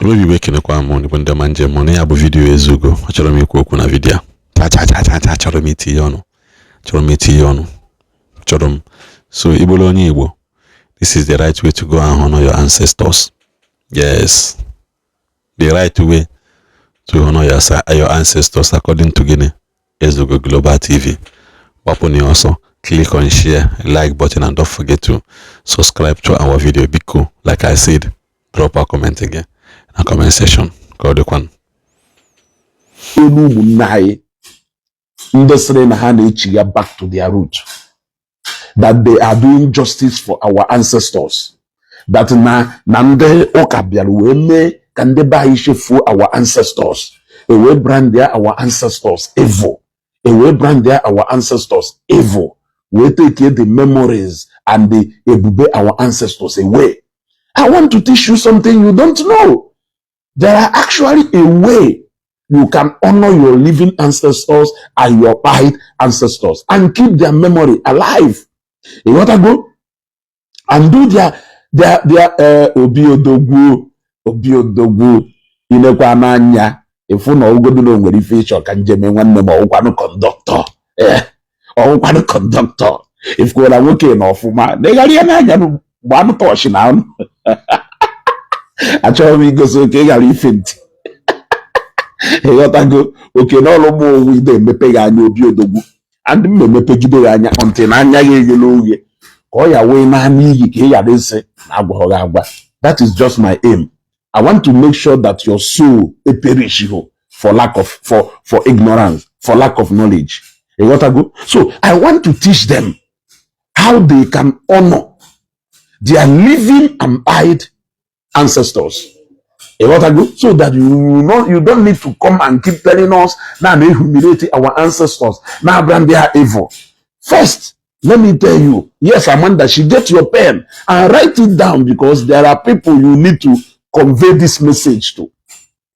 Obi bụ ekenekwa m bụ ndị ọma njem na ya bụ video ezugo. Achọrọ m ikwu okwu na video cha cha cha cha cha. Achọrọ m itinye ọnụ, achọrọ m itinye ọnụ, chọrọ m. So ị bụrụ onye Igbo, this is the right way to go and honor your ancestors. Yes, the right way to honor your ancestors according to gịnị? Ezugo Global TV. Gbapụ na ọsọ, click on share, like button, and don't forget to subscribe to our video. Biko, like I said, drop a comment again na comment section ka ọ dịkwanụ. Olu ụmụnne anyị ndị sịrị na ha na-echigha back to their root, that they are doing justice for our ancestors, that na ndị ụka bịara wee mee ka ndị be anyị chefuo our ancestors, e wee brand ya our ancestors evil, e wee brand ya our ancestors evil, wee take the memories and the ebube our ancestors away. I want to teach you something you don't know. There are actually a way you can honor your living ancestors and your died ancestors and keep their memory alive. You want to go and do their obi odogwu, obi odogwu inekwa n'anya ịfụ na ọgụgodu na o nwere ife ịchọ ka njem nwanne m ọwụkwanụ conductor, ee, ọwụkwanụ conductor ifukwara nwoke na ọfụma na ịghara ya n'anya gbanụ tọọchị na anụ. Achọghị m igosi oke ị ghara ife ntị. Ịghọtago oke n'ọrụ m owu ide emepe gị anya obi odogwu and m emepegide gị anya ntị na anya ya eghela oghe ka ọ ya wee naanị iyi ka ị ghara ịsị na agwaghị gị agwa. That is just my aim. I want to make sure that your soul perish for lack of for ignorance, for lack of knowledge. Ịghọtago? So I want to teach them how they can honor their living and died ancestors. Ịghọtago? So that you will not, you don't need to come and keep telling us now they humiliate our ancestors, now brand they are evil. First, let me tell you, yes, Amanda, she get your pen and write it down because there are people you need to convey this message to.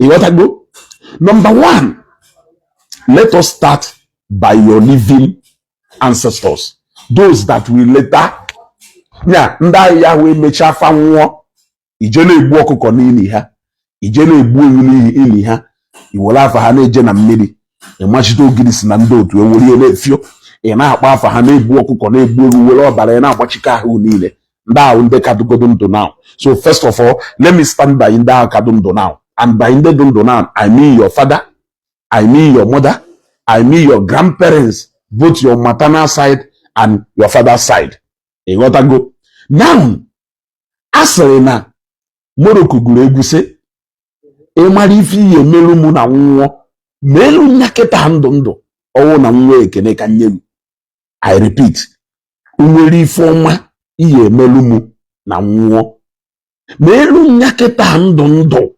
Ịghọtago? Number one, let us start by your living ancestors, those that will later nya ndị ahịa wee mechaa fa nwụọ ije na-egbu ọkụkọ n'ili ha, ije na-egbu ewu n'ihi ili ha, iwere afa ha na-eje na mmiri ịmachite ogiri si na ndị otu ewerie na-efio ị na-akpọ afa ha na-egbu ọkụkọ na-egbu ewu were ọbara ya na-agbachike ahụ niile. Ndị ahụ ndị kadogodo ndụ now. So first of all, let me stand by ndị ahụ kado ndụ now, and by ndị dị ndụ now, I mean your father, I mean your mother, I mean your grandparents, both your maternal side and your father's side. Ịghọtago? Now, a sịrị na Morocco gụrụ egwu sị ịmara ife ihe emelu mụ na nwụọ ma elu nya kịta ndụ ndụ ọwụ na nwa ekene ka nye m. I repeat, nwere ife ọma ihe emelu mụ na nwụọ ma elu nya kịta ndụ ndụ.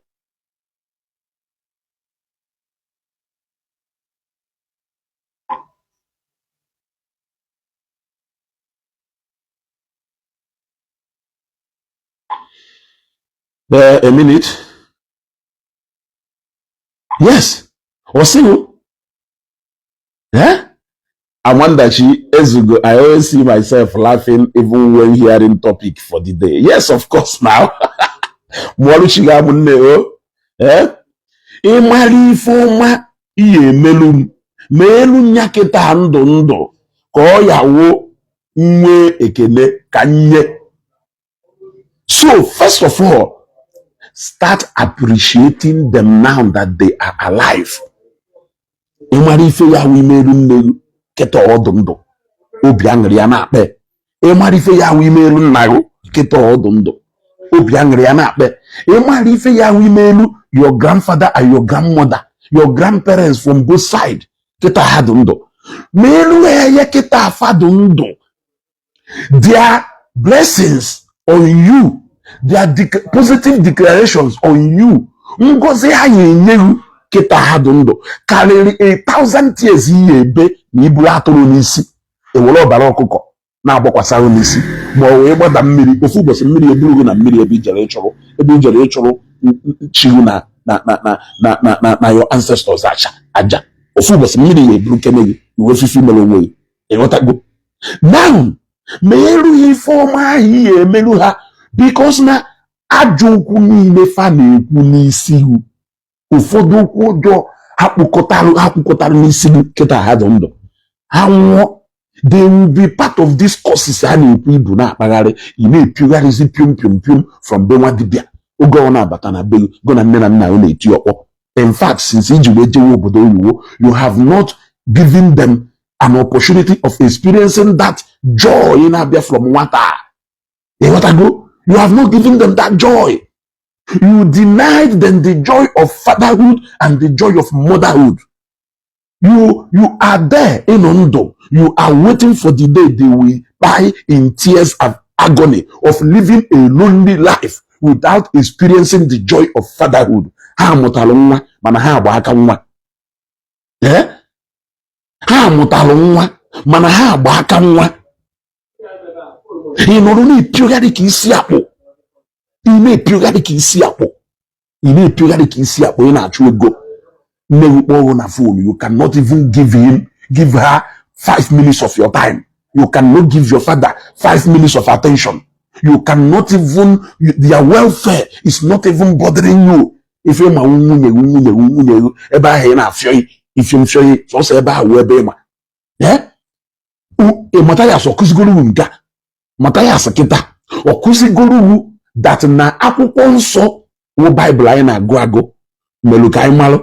A minute. Yes, Osiu. Eh? Amandachi Ezugo, I always see myself laughing even when hearing topic for the day. Yes, of course now. Mụọlụchiga m nne o. Eh? Ịmara ife ọma ihe emelu m ma elu nya kịta ndụ ndụ ka ọ ya wo nwee ekele ka nye. So first of all, start appreciating them now that they are alive. Ịmara ife ya wụ imeru nne gị kịta ọdụ ndụ obi aṅụrị ya na-akpa. Ịmara ife ya wụ imeru nna gị kịta ọdụ ndụ obi aṅụrị ya na-akpa. Ịmara ife ya wụ imelu your grandfather and your grandmother, your grandparents from both side kịta ha dị ndụ ma elu ya ya kịta afa dị ndụ, their blessings on you, their positive declarations on you, ngozi ha ya enye gị kịta ha dị ndụ karịrị 1,000 years ihe ebe na iburu atụrụ n'isi ewere ọbara ọkụkọ na-agbakwasa ahụ n'isi ma ọ wee gbada mmiri ofu ụbọchị mmiri eburu gị na mmiri ebe ijere ịchụrụ ebe ijere ịchụrụ chiwu na na na na na na na na your ancestors aja aja ofu ụbọchị mmiri ya eburu kene gị iwe fifi mere onwe gị. Ịghọtago? Now, ma erughị ife ọma ahụ ihe emerụ ha because na Ajọ okwu niile fa na-ekwu n'isi gị, ụfọdụ okwu ọjọọ ha kpụkọtarụ, ha kwukọtara n'isi gị kịta ha dị ndụ, ha nwụọ, they will be part of these curses ha na-ekwu. Ibu na-akpagharị, ị na-epiogharịzi piom piom piom from be nwa dibịa. Oge ọ na-abata na be gị, gụ na nne na nna ọ na-eti ọkpọ. In fact, since iji wee jewe obodo oyibo, you have not given them an opportunity of experiencing that joy na-abịa from nwata. Ịghọtago? You have not given them that joy. You denied them the joy of fatherhood and the joy of motherhood. You are there in ndụ, you are waiting for the day they will die in tears of agony of living a lonely life without experiencing the joy of fatherhood. Ha mụtalụ nwa, mana ha agba aka nwa. Eh? Ha mụtalụ nwa, mana ha agba aka nwa. Ị nọrọ na-epiogharị ka isi akpụ, ị na-epiogharị ka isi akpụ, ị na-epiogharị ka isi akpụ. Ị na-achụ ego. Nne gị kpọọ na phone, you cannot even give her 5 minutes of your time. You cannot give your father 5 minutes of attention. You cannot even, their welfare is not even bothering you. Ife ma nwunye gị, nwunye gị, nwunye gị, ebe ahụ ị na-afịọghị ife mfịọghị sọsọ ebe ahụ, ebe ị ma. Mathias ọkụzigoro uru nke a. Mathias kịta ọkụzigoro uru that na akwụkwọ nsọ wụ Baịbụl anyị na-agụ agụ melụ ka anyị malụ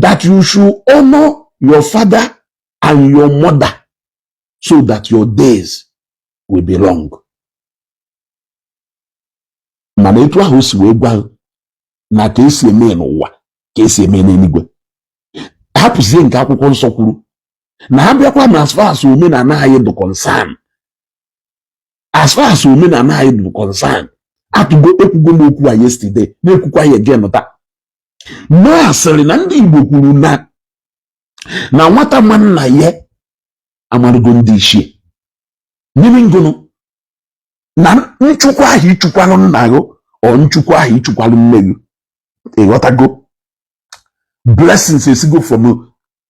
that you should honor your father and your mother so that your days will be long. Mana etu ahụ o si wee gwa na ka esi eme n'ụwa ka esi eme n'eluigwe, hapụzie nke akwụkwọ nsọ kwuru na ha bịakwa na as far as omenala anyị dị concern, as far as omenala anyị dị concern, atụgo ekwugo m okwu a yesterday, na-ekwukwa ya again taa. Noah sịrị na ndị Igbo kwuru na nwata ma nna ya amarụgo ndị ichie n'ime ngụnụ na nchukwu ahụ ichukwalụ nna gị ọ nchukwu ahụ ichukwalụ nne gị. Ịghọtago? Blessings esigo from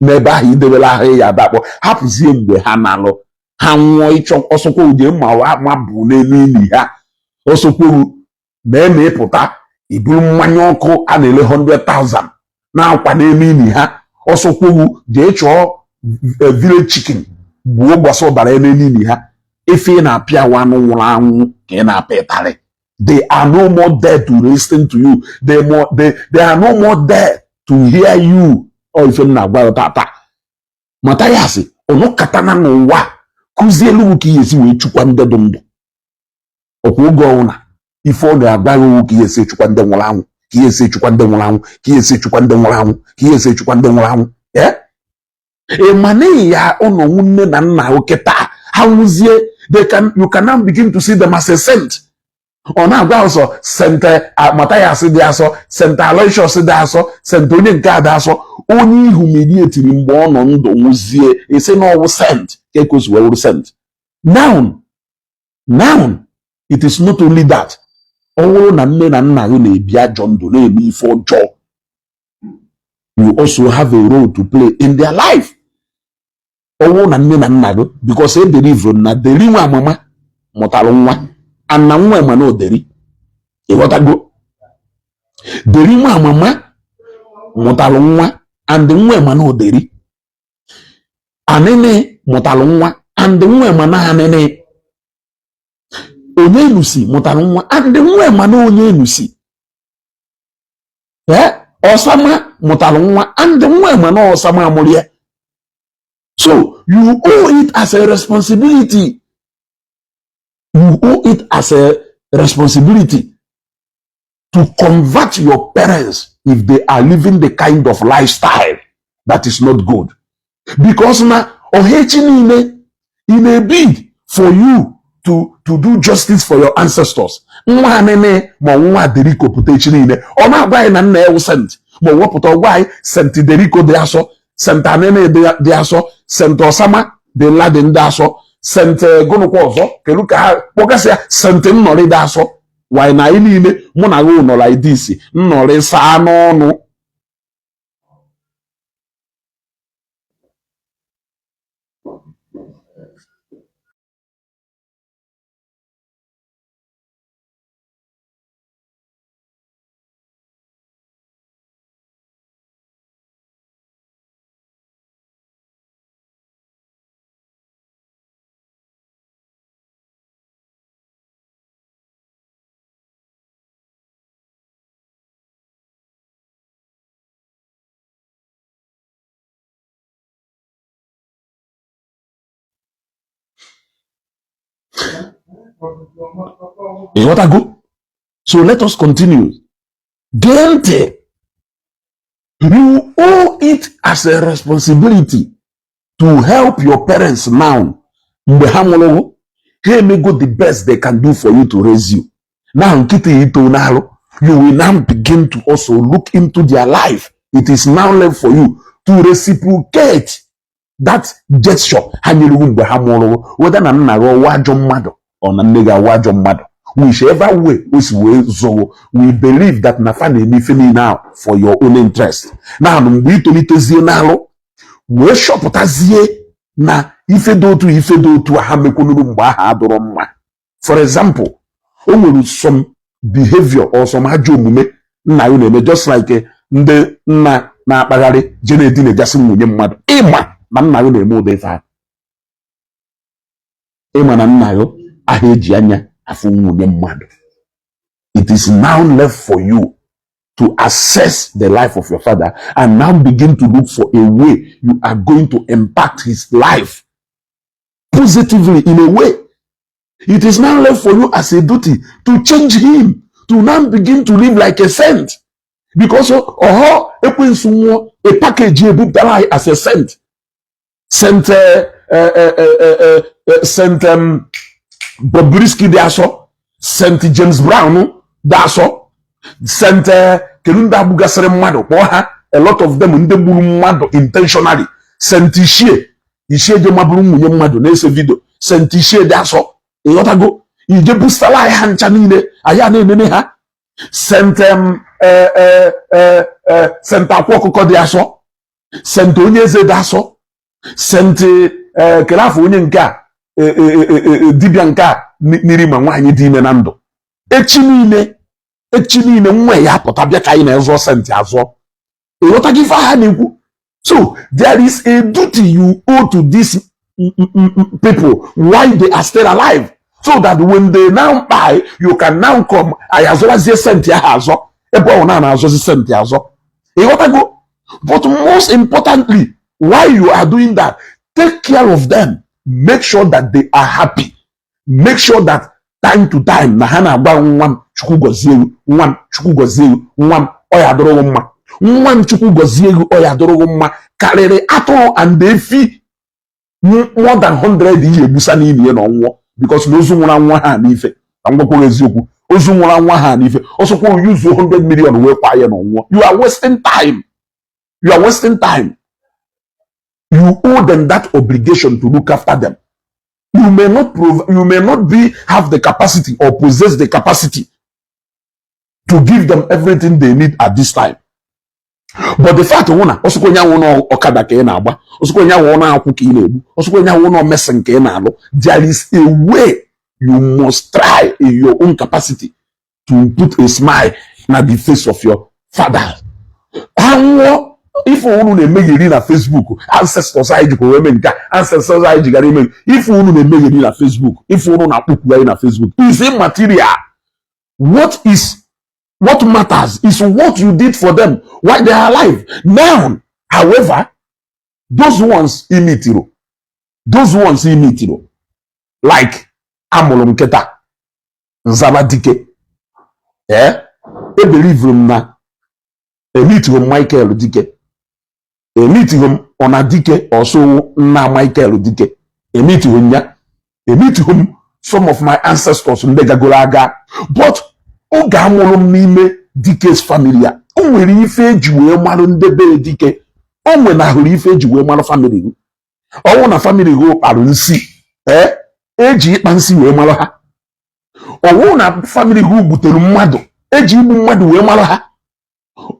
n'ebe ahụ idebere ahụ ya adakpọ. Hapụzie mgbe ha na-alụ, ha nwụọ, ịchọ ọsọkwa ude mma ma bụ n'elu ili ha ọsọkworu ma eme ịpụta iburu mmanya ọkụ a na-ele 100,000 na-akwa n'elu ili ha. Ọsọkworu jee chọọ village chicken gbuo gbasa ọbara n'elu ili ha. Ife ị na-apịa anụ nwụrụ anwụ ka ị na-apịa ịtarị. They are no more there to listen to you. They are no more there to hear you. Ọ ife m na-agwa ya tata, Mathias ọnụkatana n'ụwa kụzielu m ka ihe esi wee chukwa ndị dị ndụ. Ọkwa oge ọnwụna ife ọ ga-agwa gị ka ihe esi echukwa ndị nwụrụ anwụ, ka ihe esi echukwa ndị nwụrụ anwụ, ka ihe esi echukwa ndị nwụrụ anwụ, ka ihe esi echukwa ndị nwụrụ anwụ. Ee, ị ma na ya ụnọ nne na nna kịta ha nwụzie, they can you can now begin to see them as a saint. Ọ na-agwa ọsọ Saint Mathias dị asọ, Saint Aloysius dị asọ, Saint onye nke a dị asọ, onye ihumilietiri mgbe ọ nọ ndụ nwụzie isi na ọwụ saint ka ekosi wee wụrụ saint. Now it is not only that. Ọ bụrụ na nne na nna gị na-ebi ajọ ndụ, na-eme ife ọjọọ, you also have a role to play in their life. Ọ bụrụ na nne na nna gị, because e believe na deri nwa amama mụtara nwa and na nwa ma na oderi. Ịghọtago? Deri nwa amama mụtara nwa and nwa ma na oderi. Anịnị mụtara nwa and nwa ma na anịnị. Onye enusi mụtara nwa and nwa ma na onye enusi. Ee, ọsama mụtara nwa and nwa ma na ọsama amụrụ ya. So you owe it as a responsibility, you owe it as a responsibility to convert your parents if they are living the kind of lifestyle that is not good, because na ọha niile in a bid for you to do justice for your ancestors. Nwa anene ma nwa Deriko pụta echi niile, ọ na-agwa anyị na nna ya wụ saint, ma ọ wepụta ọgwa anyị Saint Deriko dị asọ, Saint anene dị asọ, Saint Osama dị Laden dị asọ, Saint gụnụkwa ọzọ kedu ka ha kpọgasị ya, Saint nnọrị dị asọ. Wanyị na anyị niile, mụ na gị nọrọ idisi nnọrị saa n'ọnụ. Ịghọtago? So let us continue. Gee ntị. You owe it as a responsibility to help your parents now. Mgbe ha nwụrụ, ha emego the best they can do for you to raise you. Now nkịta ito n'alụ, you will now begin to also look into their life. It is now left for you to reciprocate that gesture ha nyere gị mgbe ha mụrụ. Whether na nna gị ọwa ajọ mmadụ ọ na nne gị awa ajọ mmadụ, whichever way o si wee zọwo, we believe that na fa na-eme ife niile ahụ for your own interest. Now mgbe ị tolitezie n'alụ wee chọpụtazie na ife dị otu, ife dị otu a ha mekwunuru mgbe ahụ adụrọ mma. For example, o nwere some behavior or some ajọ omume nna ya na-eme, just like ndị nna na-akpagharị je na-edinagasị nwunye mmadụ. Ịma na nna ya na-eme ụdị ife ahụ, ịma na nna ya ahụ eji anya afụ nwunye mmadụ. It is now left for you to assess the life of your father and now begin to look for a way you are going to impact his life positively in a way. It is now left for you as a duty to change him, to now begin to live like a saint. Because ọhọ ekwensu nwụọ, a package ebupụtara anyị as a saint. Saint Saint Bobrisky dị asọ, Saint James Brown dị asọ, Saint kedu ndị agbụgasịrị mmadụ, kpọọ ha, a lot of them ndị gburu mmadụ intentionally. Saint Ishie Ishie je mabụrụ nwunye mmadụ na-ese video. Saint Ishie dị asọ. Ịghọtago? Ije bustala anyị ha ncha niile, anyị a na-enene ha. Saint Saint Akwa Ọkụkọ dị asọ, Saint Onye Eze dị asọ, Saint kele afọ onye nke a, dibịa nke a n'iri ma nwaanyị dị ime na ndụ. Echi niile, echi niile, nwa ya apụta bịa ka anyị na-ezọ saint azọ. Ịghọtago ife ha na-ekwu? So there is a duty you owe to these people while they are still alive, so that when they now die, you can now come, anyị azọrazie saint ahụ azọ ebe ọ na na-azọzi saint azọ. Ịghọtago? But most importantly, while you are doing that, take care of them. Make sure that they are happy. Make sure that time to time na ha na-agba, "Nwa m, Chukwu gọzie gị. Nwa m, Chukwu gọzie gị. Nwa m, ọ ya dụrụghị mma. Nwa m, Chukwu gọzie gị, ọ ya dụrụghị mma," karịrị atụrụ and efi more than 100 ihe egbusa n'ime ya na ọnwụọ. Because na ozu nwụrụ anwụ ha n'ife na ngwakwa eziokwu, ozu nwụrụ anwụ ha n'ife ọsọkwa yuzuo 100 million wee kwa ya na ọnwụọ. You are wasting time. You are wasting time. You owe them that obligation to look after them. You may not be have the capacity or possess the capacity to give them everything they need at this time, but the fact wụ na ọsọkwa onye anwụ na ọkada ka ị na-agba, ọsọkwa onye anwụ na akwụ ka ị na-egbu, ọsọkwa onye anwụ na mesin ka ị na-alụ, there is a way you must try in your own capacity to put a smile na the face of your father. Ha nwụọ, ife unu na-emegheri na Facebook, "Ancestors anyị jikwa wee mee nke a, ancestors anyị jigara ime," ife unu na-emegheri na Facebook, ife unu na-akpọkwu anyị na Facebook is immaterial. What matters is what you did for them while they are alive. Now, however, those ones imitiro, those ones imitiro, like amụrụ m nkịta nzaba dike, ee, ebelivuru m na emitigo m Michael Dike, emitigo m ọna dike ọsọ nna Michael Dike, emitigo m ya, emitigo m some of my ancestors ndị gagoro aga. But oge amụrụ m n'ime Dike's family a, o nwere ife eji wee marụ ndị be Dike. O nwenahụrụ ife eji wee marụ family gị. Ọnwụ na family gị kparụ nsi, ee, eji ịkpa nsi wee marụ ha. Ọwụ na family gị gbutere mmadụ, eji igbu mmadụ wee marụ ha.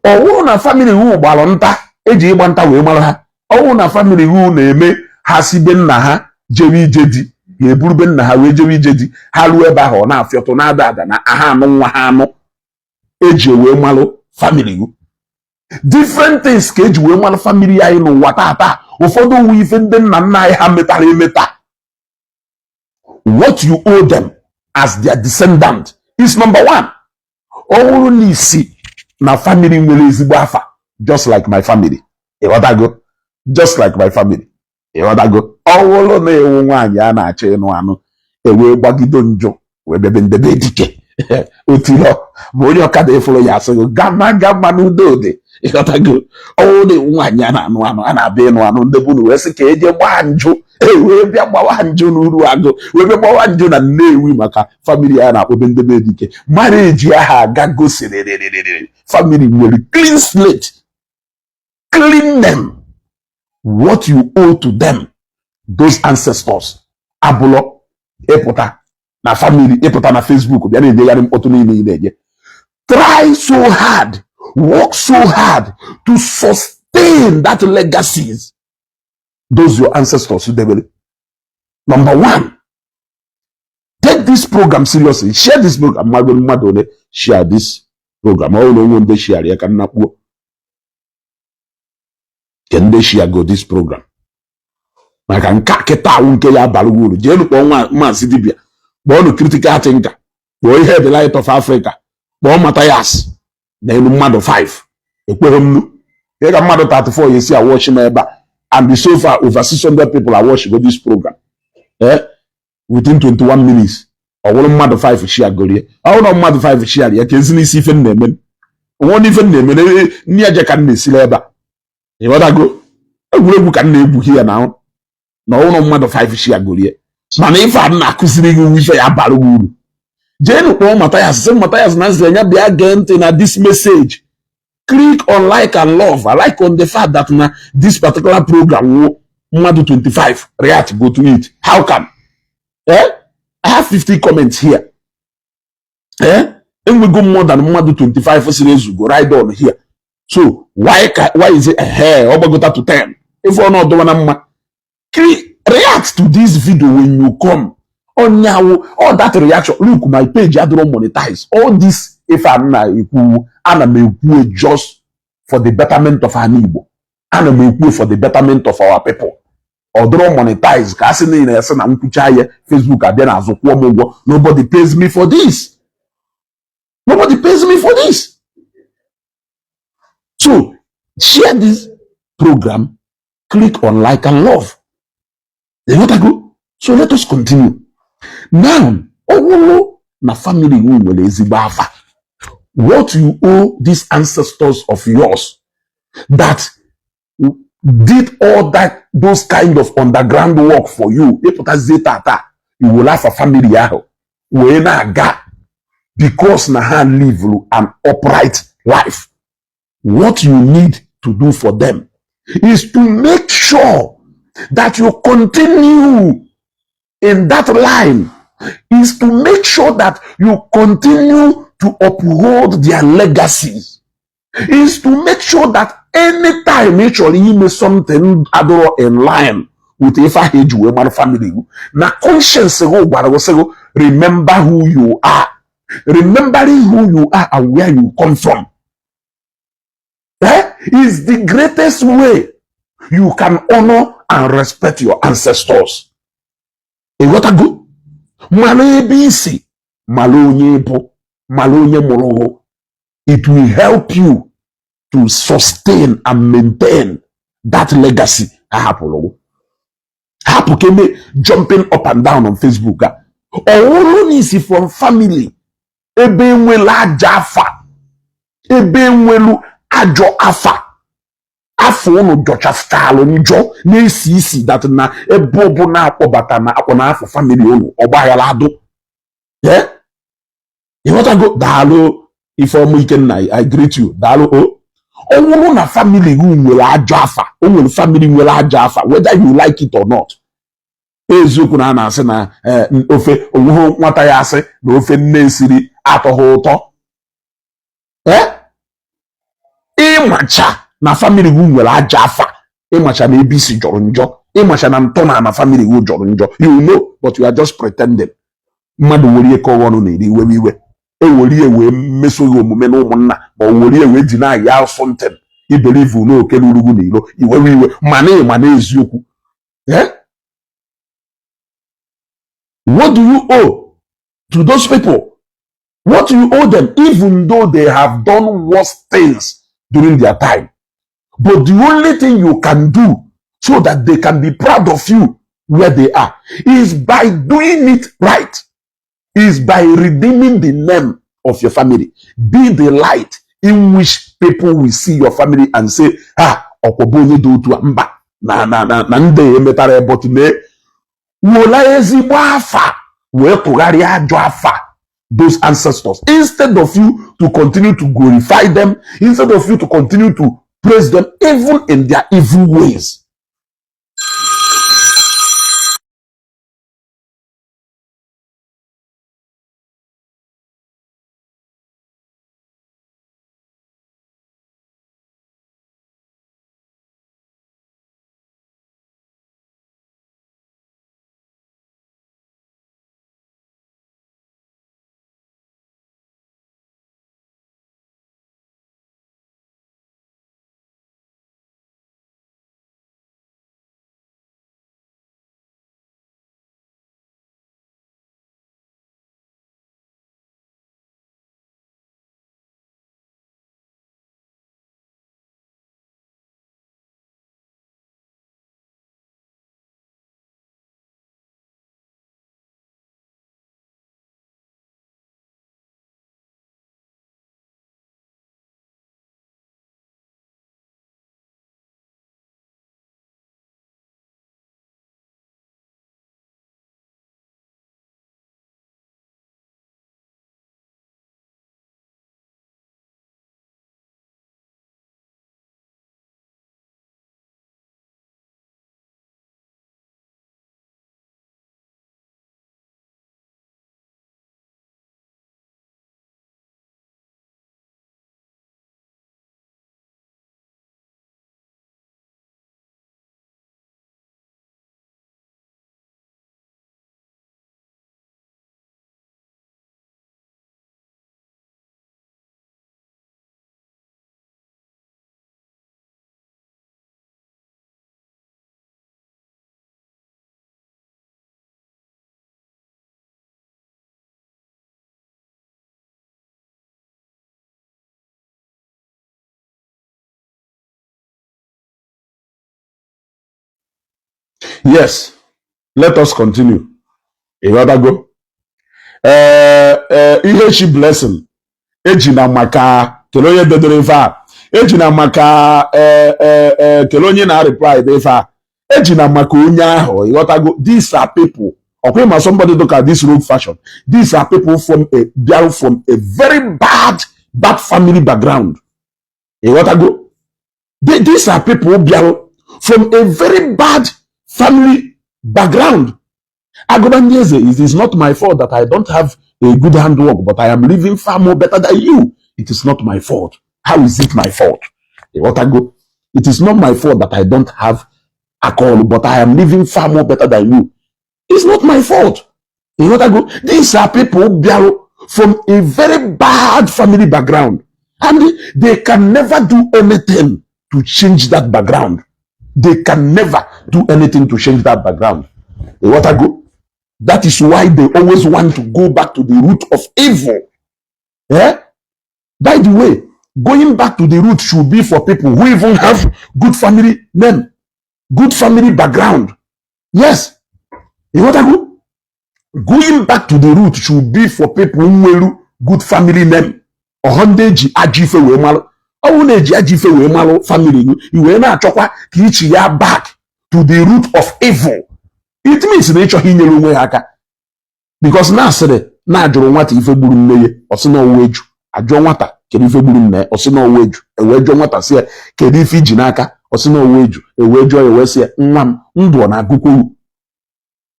Ọwụ na family gị gbara nta, eji ịgba nta wee mara ha. Ọwụ na family gị na-eme ha si be nna ha jewe ije di, ha eburu be nna ha wee jewe ije di. Ha ruo ebe ahụ, ọ na-afịọtụ na-ada ada na aha anụ nwa ha anụ, eji wee malụ family gị. Different things ka eji wee malụ family anyị n'ụwa tata. Ụfọdụ uwe ife ndị nna nna anyị ha metara emeta. What you owe them as their descendant is number one, ọ bụrụ na isi na family nwere ezigbo afa, just like my family, ịghọtago? Just like my family, ịghọtago? Ọ bụrụ na ewu nwaanyị a na-achọ ịnụ anụ ewee gbagide njụ. Wee bịa be ndebe dike otilo ma onye ọkada ịfụrụ ya asịghị gama gama n'udo dị. Ịghọtago? Ọnwụ na nwaanyị a na-anụ anụ a na-abịa ịnụ anụ, ndị bunu wee sị ka eje gbaa njụ, e wee bịa gbawa njụ n'uru agụ, wee bịa gbawa njụ na Nnewi maka family a na-akpọbe ndebe dike. Marriage aha agago siriri. Family nwere clean slate, clean them. What you owe to them, those ancestors, abụlọ ịpụta na family, ịpụta na Facebook bịa na-enyegharị mkpọtụ niile ị na-enye. Try so hard, work so hard to sustain that legacies those your ancestors debere. Number one, take this program seriously. Share this program. Mmadụ mmadụ ole share this program? Ọ bụrụ onwe ndị share ya ka nna kpuo ke ndị share go this program maka nke a kịta awụ nke ya abalị uru. Jeenu kpọọ nwa maazị dibia, kpọọ critical thinker, kpọọ ihe the Light of Africa, kpọọ Matthias na elu mmadụ 5 ekweghị m nnu ihe ka mmadụ 34 ya esi awatch m ebe a. And so far over 600 people are watching this program within 21 minutes. Ọ bụrụ mmadụ 5 share gorie, ọ bụrụ na mmadụ 5 share ya ka ezi n'isi ife m na-eme onwe ife m na-eme nne ya je ka m na-esiri ebe a. Ịghọtago? Egwuregwu ka m na-egwughị ya na ọhụrụ mmadụ 5 share gorie, mana ife a m na-akụziri gị ife ya bara gị uru. Jeenu kpọọ Mathias, sị Mathias na nzi ya bịa gee ntị na this message. Click on like and love. I like on the fact that na this particular program wụ mmadụ 25 react go to it. How come? I have 50 comments here. Enwego more than mmadụ 25 siri ezugo right on here. So why is it ọ gbagota to 10 ife ọnọdụ na mma? React to this video when you come onyawo. All that reaction, look, my page adịrọ monetize. All this ife a na-ekwu, ana m ekwu just for the betterment of our Igbo. Ana m ekwu for the betterment of our people. Ọ dịrọ monetize ka a sị niile ya sị na nkwucha ya Facebook abịa n'azụ kwụọ m ụgwọ. Nobody pays me for this. Nobody pays me for this. So share this program, click on like and love. Ịghọtago? So let us continue now. Ọ bụrụ na family gị nwere ezigbo afa, what you owe these ancestors of yours that did all that, those kind of underground work for you, ịpụtazie tata iwere afa family ahụ wee na-aga because na ha live an upright life, what you need to do for them is to make sure that you continue in that line, is to make sure that you continue to uphold their legacies, is to make sure that anytime ị chọrọ ime something adịrọ in line with ife ahụ eji wee mara family gị, na conscience gị gwara gị sị gị remember who you are. Remembering who you are and where you come from is the greatest way you can honor and respect your ancestors. Ịghọtago? Mara ebe isi, mara onye bụ, mara onye mụrụ gị. It will help you to sustain and maintain that legacy ha hapụrụ gị. Hapụ keme jumping up and down on Facebook a. Ọwụrụ na isi from family ebe enwela aja afa, ebe enwelu ajọ afa, afọ unu jọchasịchalụ njọ na-esi isi that na ebe ọbụla akpọbata na akpọ n'afọ family unu ọgbaghara adụ. Ịghọtago? Daalụ, Ifeọma Ikenna, I greet you. Daalụ o. Ọ bụrụ na family gị nwere ajọ afa, o nwere family nwere ajọ afa, whether you like it or not. Eziokwu na a na-asị na ofe onweghị nwata ya asị na ofe nne siri atọghị ụtọ. Ịmacha na family gị nwere ajọ afa, ịmacha na ebe isi jọrọ njọ, ịmacha na ntọala na family gị jọrọ njọ, you know, but you are just pretending. Mmadụ were ihe kọọ ọnụ na-eri iwe iwe, ewere ihe wee meso gị omume na ụmụnna, ma ọ were ihe wee ji na-aya something iberivu na oke ruru gị n'iro, iwewe iwe, mana ịma na eziokwu. What do you owe to those people? What you owe them, even though they have done worse things during their time, but the only thing you can do so that they can be proud of you where they are is by doing it right, Is by redeeming the name of your family. Be the light in which people will see your family and say, "Ah, ọkwọbụ onye dị otu a mba na na na na ndị emetara ebọtụ mee wola ezigbo afa wee tụgharịa ajọ afa those ancestors." Instead of you to continue to glorify them, instead of you to continue to praise them even in their evil ways. Yes, let us continue. Ịghọtago? Ee, ihe chi blessing eji na maka kele onye bedoro ife a eji na maka ee kele onye na-reply dị ife a eji na maka onye ahụ. Ịghọtago? These are people ọkwa ma somebody look at this rogue fashion. These are people from a bịarụ from a very bad bad family background. Ịghọtago? These are people bịarụ from a very bad family background. Agụbandeze, it is not my fault that I don't have a good handwork, but I am living far more better than you. It is not my fault. How is it my fault? Ịghọtago? It is not my fault that I don't have alcohol, but I am living far more better than you. It's not my fault. Ịghọtago? These are people bịarụ from a very bad family background, and they can never do anything to change that background. They can never do anything to change that background. Ịghọtago? That is why they always want to go back to the root of evil. Eh? By the way, going back to the root should be for people who even have good family name, good family background. Yes. Ịghọtago? Going back to the root should be for people nwere good family name. Ọhọ ndị eji ajọ ife wee malụ. Ọ bụrụ na eji ajọ ife wee malụ family gị, i wee na-achọkwa ka ichi ya back to the root of evil. It means na ịchọghị inyere onwe ya aka. Because na asịrị na-ajụrụ nwata ife gburu nne ya, ọ sị na ọwụ eju. Ajụọ nwata kedu ife gburu nne ya, ọ sị na ọwụ eju. Ewee jụọ nwata sị ya kedu ife iji n'aka, ọ sị na ọwụ eju. Ewee jụọ ya wee sị ya, nwa m, ndụ ọ na-agụkwowu?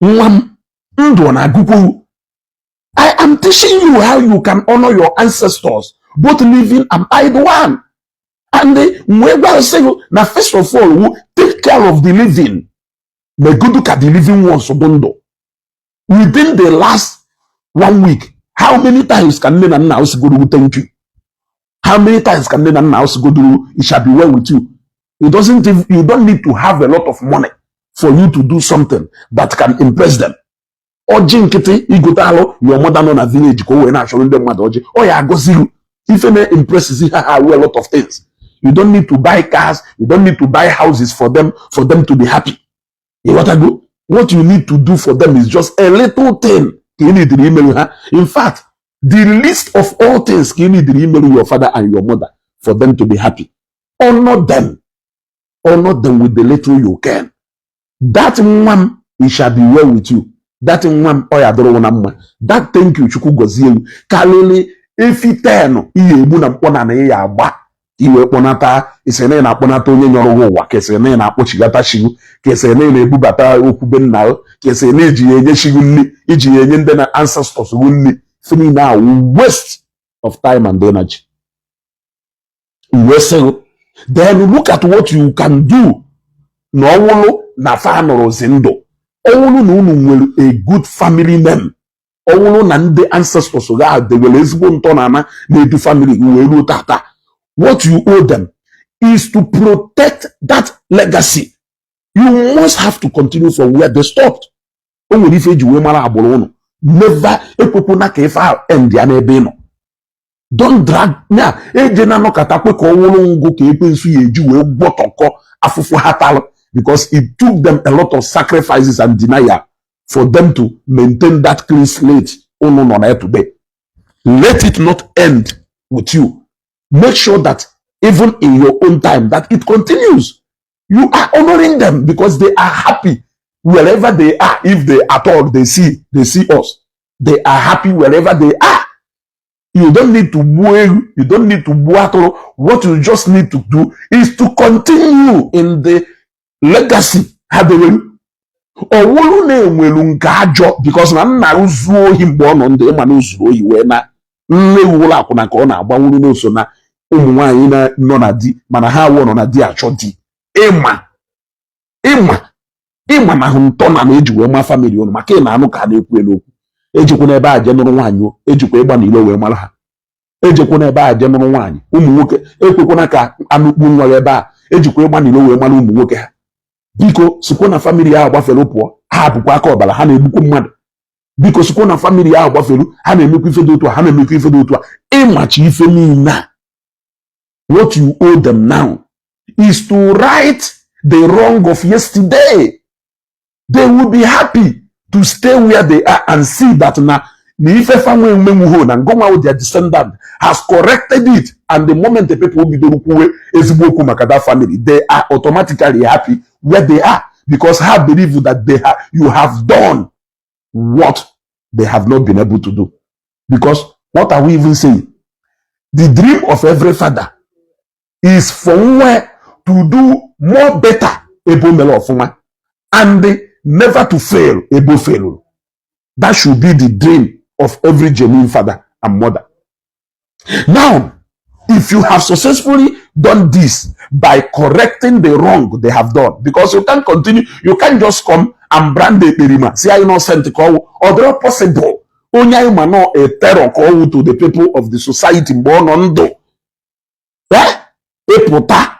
Nwa m, ndụ ọ na-agụkwowu? I am teaching you how you can honor your ancestors, both living and dead one. And wee gwa sị gị na first of all wu take care of the living. Megodu ka the living ones bụ ndụ. Within the last one week, how many times ka nne na nna osigoro thank you? How many times ka nne na nna osigodoro it shall be well with you? It doesn't you don't need to have a lot of money for you to do something that can impress them. Ọjị nkịtị igote alụ your mother nọ na village ka o wee na-achọrọ ndị mmadụ ọjị, ọ ya agọziru ife na-impress ha ha a lot of things. You don't need to buy cars, you don't need to buy houses for them to be happy. Ịghọtago? What you need to do for them is just a little thing. ka ị nidiri imerụ ha. In fact, the least of all things ka ị nidiri imerụ your father and your mother for them to be happy, honor them. Honor them with the little you can. That "Nwa m, it shall be well with you," that "Nwa m, ọ ya dịrị na mma," that "Thank you, Chukwu gọzie ewu," karịrị efi 10 ihe egbu na mkpọ na ya agba iwe kpọnata. Isi na ị na-akpọnata onye nyọrọ gị ụwa, ka esi na ị na-akpọchigata chigu, ka esi na ị na-ebubata okwu be nna gị, ka esi na iji ya enye chigu nri, iji ya enye ndị na ancestors gị nri. Ife niile a waste of time and energy. Wee sị, then look at what you can do. Na ọwụlụ na fa nọrọzi ndụ, ọwụlụ na unu nwere a good family name, ọwụlụ na ndị ancestors ga dewere ezigbo ntọala na-edu family gị wee ruo tata, what you owe them is to protect that legacy. You must have to continue from where they stopped. O nwere ife eji wee mara agbụrụ ụnụ. Never ekwekwana ka ife ahụ end ya n'ebe ị nọ. Don't drag ya eje na anọkọta kwe ka ọ wụrụ ngụ ka ekwensu ya eji wee gwọtọkọ afụfụ ha talụ, because it took them a lot of sacrifices and denial for them to maintain that clean slate unu nọ na ya today. Let it not end with you. Make sure that even in your own time that it continues. You are honoring them because they are happy wherever they are. If they at all they see us, they are happy wherever they are. You don't need to gbuo ewu, you don't need to gbuo atụrụ. What you just need to do is to continue in the legacy ha dewere. Ọwụrụ na-enwelu nke ajọ, because na nna zuo ohi mgbe ọ nọ ndụ, ịma na o zuru ohi wee na nne wụrụ akwụna ka ọ na-agbanwuru n'oso na ụmụ nwaanyị nọ na di, mana ha awụ nọ na di achọ di. Ịma ịma ịma na hụ ntọ na na-eji wee ma family ụnụ, maka ị na-anụ ka a na-ekwu elu okwu. Ejikwa n'ebe a jee nụrụ nwaanyị o, ejikwa ịgba n'ilo wee mara ha. Ejekwa n'ebe a jee nụrụ nwaanyị. Ụmụ nwoke, ekwekwana ka anụkpu nwa ya ebe a. Ejikwa ịgba n'ilo wee mara ụmụ nwoke ha. Biko, sikwa na family ahụ gbafere pụọ. Ha bụkwa aka ọbara, ha na-egbukwu mmadụ. Biko, sikwa na family ahụ gbafere. Ha na-emekwa ife dị otu a, ha na-emekwa ife dị otu a. Ịmachi ife niile a, what you owe them now is to right the wrong of yesterday. They will be happy to stay where they are and see that na ife fanwe emenwuho na ngọnwa their descendant has corrected it. And the moment the people bidoro kwuwe ezigbo okwu maka that family, they are automatically happy where they are, because ha believe that you have done what they have not been able to do. Because what are we even saying? The dream of every father is for nwa to do more better ebe o mere ọfụma and never to fail ebe o failuru. That should be the dream of every genuine father and mother. Now, if you have successfully done this by correcting the wrong they have done, because you can't continue, you can't just come and brand the ekperima si innocent ka ọwụ. Ọ dịrọ possible. Onye anyị ma nọ a terror ka ọwụ to the people of the society mgbe ọ nọ ndụ, ịpụta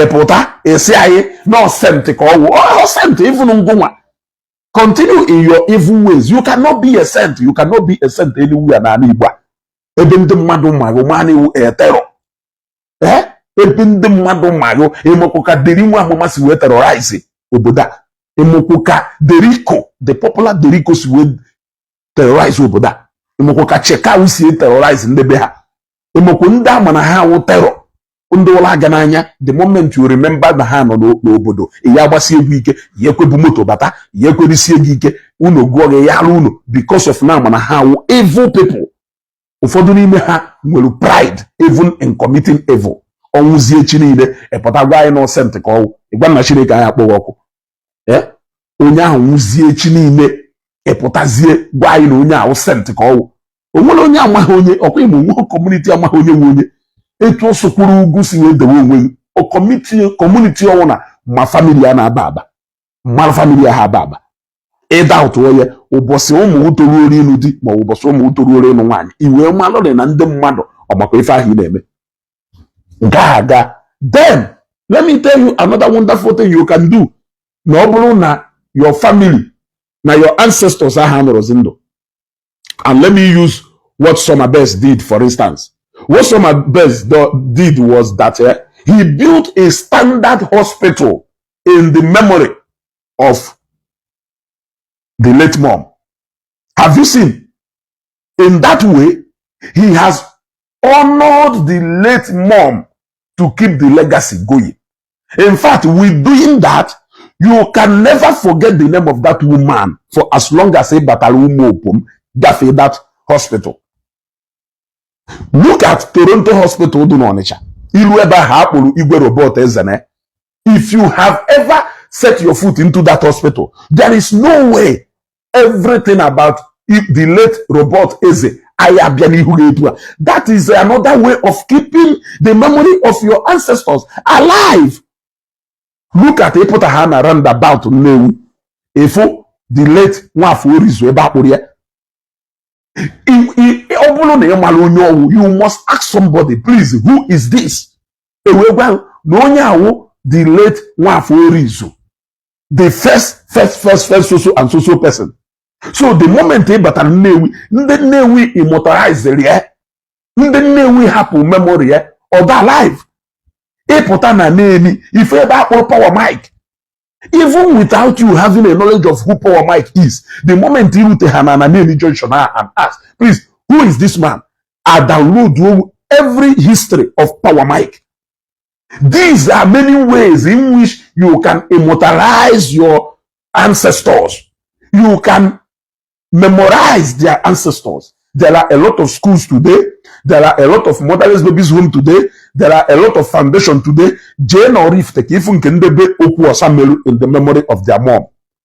ịpụta esi anyị nọ saint ka ọwụ, ọ saint. Even ngụnwa continue in your evil ways, you cannot be a saint. You cannot be a saint anywhere n'ala Igbo a, ebe ndị mmadụ maghụ ma na-ewu a terror, ebe ndị mmadụ maghụ. Ịmụkwụ ka Deri nwa amụma si wee terrorize obodo a? Ịmụkwụ ka Deriko, the popular Deriko, si wee terrorize obodo a? Ịmụkwụ ka Chekau si terrorize ndị be ha? Ịmụkwụ ndị ama na ha awụ terror, ndị ụlọ aga n'anya? The moment you remember na ha nọ n'obodo, ya agbasi egwu ike, ya ekwebu moto bata, ya ekwerisi ego ike unu gụọ gị ya alụ unu, because of na ama na ha awụ evil people. Ụfọdụ n'ime ha nwere pride even in committing evil. Ọnwụzie chi niile, ịpụta gwa anyị nọ saint ka ọwụ. Ịgwa na Chineke anyị akpọghị ọkụ. Onye ahụ nwụzie chi niile, ịpụtazie gwa anyị na onye ahụ saint ka ọwụ. O nwere onye amaghị onye ọkwa ịma onwe community amaghị onye nwe onye. Etu o sokwuru ugwu si wee dewe onwe gị, community ọnwụ na ma family ya na-aba aba, mara family ya ha aba aba. Ịda ụtụ ya ụbọchị ụmụ toruoro ịnụ di, ma ọ bụ ụbọchị ụmụ toruoro ịnụ nwaanyị, i wee malụrị na ndị mmadụ ọmakwa ife ahụ ị na-eme nke a aga. Then let me tell you another wonderful thing you can do. Na ọ bụrụ na your family na your ancestors ahụ anọrọzi ndụ, and let me use what Somabest did for instance. What Somabest did was that he built a standard hospital in the memory of the late mom. Have you seen? In that way, he has honored the late mom to keep the legacy going. In fact, with doing that, you can never forget the name of that woman for as long as ị batara Umuobom gafee that hospital. Look at Toronto Hospital dị n'Ọnịcha. Ilu ebe ahụ akpụrụ Igwe Robert Ezene. If you have ever set your foot into that hospital, there is no way everything about the late Robert Eze anyị abịa n'ihu gị etu a. That is another way of keeping the memory of your ancestors alive. Look at ịpụta ha na roundabout Nnewi, ịfụ the late Nwafọ Orizu ebe akpụrụ ya. Ọ bụrụ na ị mara onye ọwụ, you must ask somebody, "Please, who is this?" Ewee gwa na onye awụ the late Nwafọ Orizu, the first first first first so so and so so person. So the moment ị batara Nnewi, ndị Nnewi immortalize ya, ndị Nnewi hapụ memory ya ọ dị alive. Ịpụta na Nnewi, ife ebe akpụrụ Power Mike, even without you having a knowledge of who Power Mike is, the moment you rute ha na Nnewi junction and ask, "Please, who is this man?" I download every history of Power Mike. These are many ways in which you can immortalize your ancestors. You can memorize their ancestors. There are a lot of schools today. There are a lot of motherless babies home today. There are a lot of foundation today. Jee na Oraifite ka ifu nke ndebe okwu ọsa meru in the memory of their mom.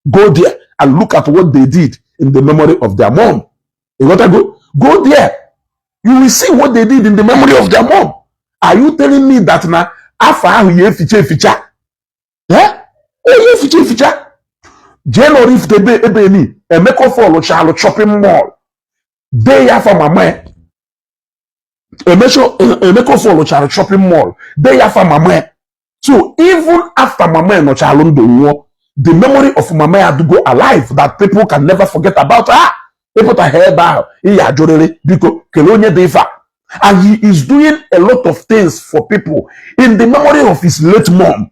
Go there and look at what they did in the memory of their mom. You gotta go. Go there. You will see what they did in the memory of their mom. Are you telling me that na afọ ahụ ya eficha eficha? Eh? Onye eficha eficha. Jee na Oraifite ebe ni Emeka Offor chalụ shopping mall. Dee ya afa mama ya. Emeka Offor chara shopping mall. Dee ya afa mama ya. So even after mama ya nọchalụ ndụ nwụọ, the memory of mama ya go alive that people can never forget about her. Ịpụta ha ebe ahụ, ị ya ajụrịrị, "Biko, kelee onye dị ife a?" And he is doing a lot of things for people in the memory of his late mom.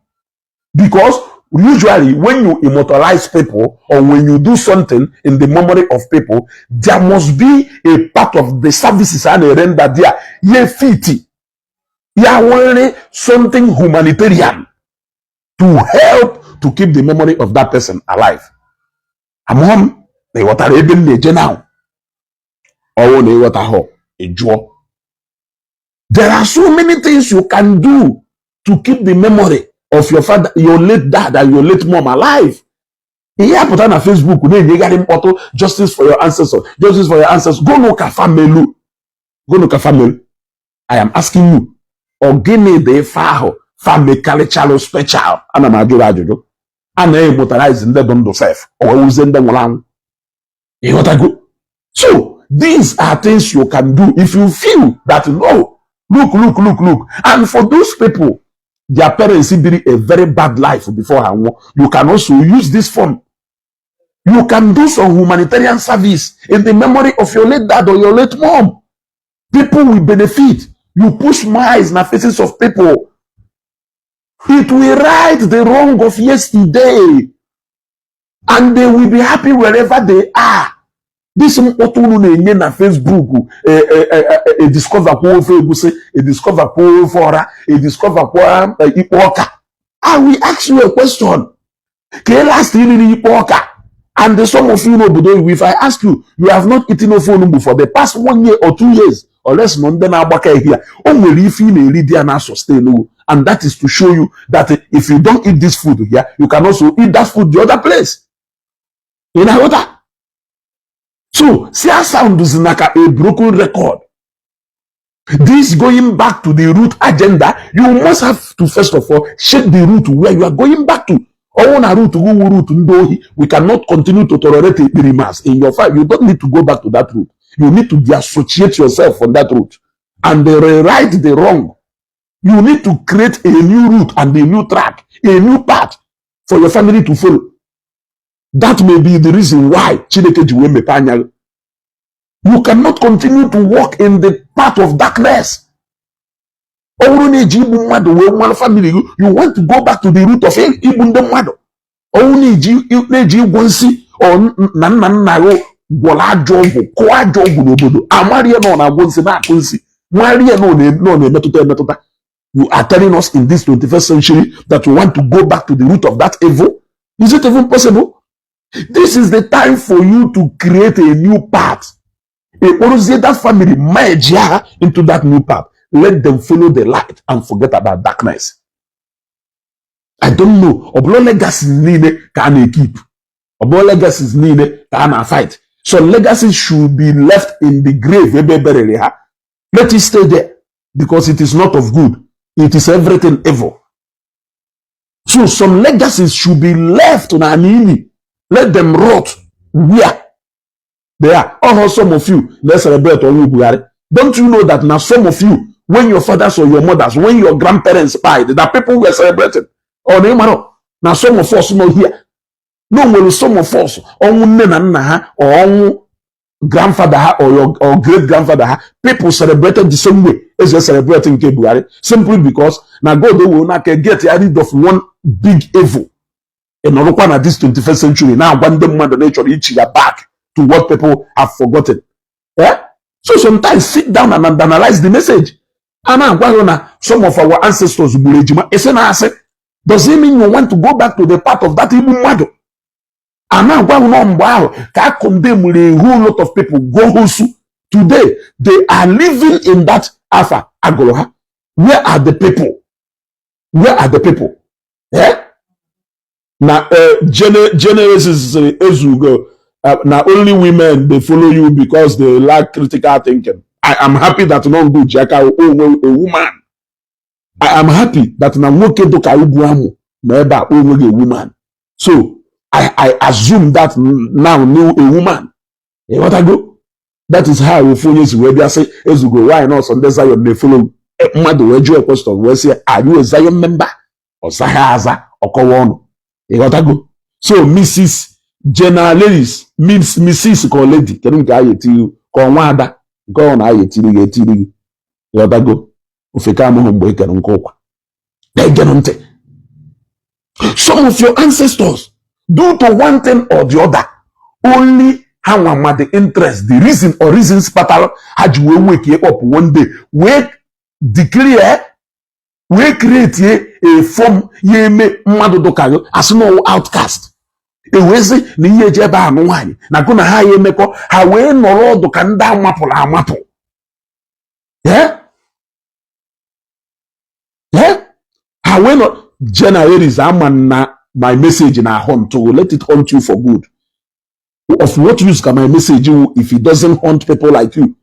Because usually when you immortalize people or when you do something in the memory of people, there must be a part of the services a na-render there ye fit ya nwere something humanitarian to help to keep the memory of that person alive. Amụọ m na ịghọtara ebe m na-eje now. Ọwụ na ịghọta hụ, ịjụọ. There are so many things you can do to keep the memory of your father, your late dad and your late mom alive. Ihe apụta na Facebook na-enyegharị mkpọtụ, "Justice for your ancestors, justice for your ancestors." Gụnụ ka famelu, gụnụ ka famelu? I am asking you, ọ gịnị dị ife ahụ famekarịchalụ special? Ana m ajụrụ ajụjụ. A na-emotarize ndị dị ndụ sef, o wee wuzie ndị nwụrụ anwụ. Ịghọtago? So these are things you can do if you feel that no, look, look, look, look. And for those people their parents biri a very bad life before ha nwụọ, you can also use this form. You can do some humanitarian service in the memory of your late dad or your late mom. People will benefit. You put smiles na faces of people. It will right the wrong of yesterday and they will be happy wherever they are. This mkpọtụ unu na-enye na Facebook, e discover kwa ofe egusi, e discover kwa ofe ọra, e discover kwa ikpe ọka. I will ask you a question. Ka last iriri ikpe ọka? And the some of you n'obodo oyibo, if I ask you, you have not eaten ofe onugbu for the past one year or 2 years, unless nọ ndị na-agbaka ehi ya. O nwere ife ị na-eri dị ya na sustain you, and that is to show you that if you don't eat this food here, you can also eat that food the other place. Ị na-aghọta? So Sia sound is like a broken record. This going back to the root agenda, you must have to first of all shake the root where you are going back to. Ọnwụ na root gị root ndị ohi, we cannot continue to tolerate ekperimas in your family. You don't need to go back to that root. You need to disassociate yourself from that root and rewrite the wrong. You need to create a new route and a new track, a new path for your family to follow. That may be the reason why Chineke ji wee mepee anya gị. You cannot continue to walk in the path of darkness. Ọ bụrụ na eji igbu mmadụ wee nwa family gị, you want to go back to the root of igbu ndị mmadụ. Ọ bụrụ na eji na-eji ịgwọ nsị ọ na nna nna gị Gwọrọ ajọ ọgwụ, kụọ ajọ ọgwụ n'obodo, amarie na ọ na-agwọ nsị, na-akụ nsị, marie na ọ na-emetụta emetụta. You are telling us in this 21st century that you want to go back to the root of that evil? Is it even possible? This is the time for you to create a new path. Ekporozie that family, merge ha into that new path. Let them follow the light and forget about darkness. I don't know. Ọ bụrụ legacies niile ka a na-ekeep, ọ bụrụ legacies niile ka a na-fight. So legacies should be left in the grave ebe eberere ha. Let it stay there, because it is not of good. It is everything evil. So some legacies should be left na ili. Let them rot where they are. Oh, some of you let's celebrate ọnwụ Buhari. Don't you know that na some of you, when your fathers or your mothers, when your grandparents died, that people were celebrating? Ọ na ịmara na some of us nọ here no nwere, some of us, ọnwụ nne na nna ha or ọnwụ grandfather ha or great grandfather ha, people celebrated the same way as they celebrate nke Buhari, simply because na God will n'aka get rid of one big evil. Ị nọrọkwa na this 21st century na-agwa ndị mmadụ na ị chọrọ ichi ya back to what people have forgotten, eh? So sometimes sit down and analyze the message. A na-agwa gị na some of our ancestors gburu ejima, isi na-asị, does it mean you want to go back to the part of that igbu mmadụ? A na-agwa gị na mgbe ahụ ka a condemn a whole lot of people go hosu. Today they are living in that afa agụrụ ha. Where are the people? Where are the people, eh? Na Genesis sịrị ezugo na only women dey follow you because they lack critical thinking. I am happy that nongo ji aka onwe a woman. I am happy that na nwoke dụka ugwu amụ na ebe a onweghị a woman. So I assume that now new a woman. Ịghọtago? That is how ofu onye si wee bịa sị, "Ezugo, why nọọsụ ndị Zion na-efollow?" Mmadụ wee jụọ question wee sị, "Are you a Zion member?" Ọ zaghị aza, ọkọwa ọnụ. Ịghọtago? So Mrs. Generalist, Miss, Mrs. ka ọ lady, kedu nke a ya etiri ka ọ nwa ada nke ọ na-aya etiri gị etiri gị? Ịghọtago? Ofeke amụghị mgbe e kere nke ụkwa. Na-egenụ ntị. Some of your ancestors, due to one thing or the other, only ha nwa ma the interest, the reason or reasons kpatara ha ji wee wake up one day, wee declare, wee create a form ya eme mmadụ dụka gị asị na ọwụ outcast. Ewee sị na ihe eji ebe anụ nwaanyị na gụ na ha ya emekọ, ha wee nọrọ ọdụ ka ndị amapụrụ amapụ. Eh? Eh? Ha wee nọ. Generals ama na my message na haunt. Let it haunt you for good. Of what use can my message if it doesn't haunt people like you?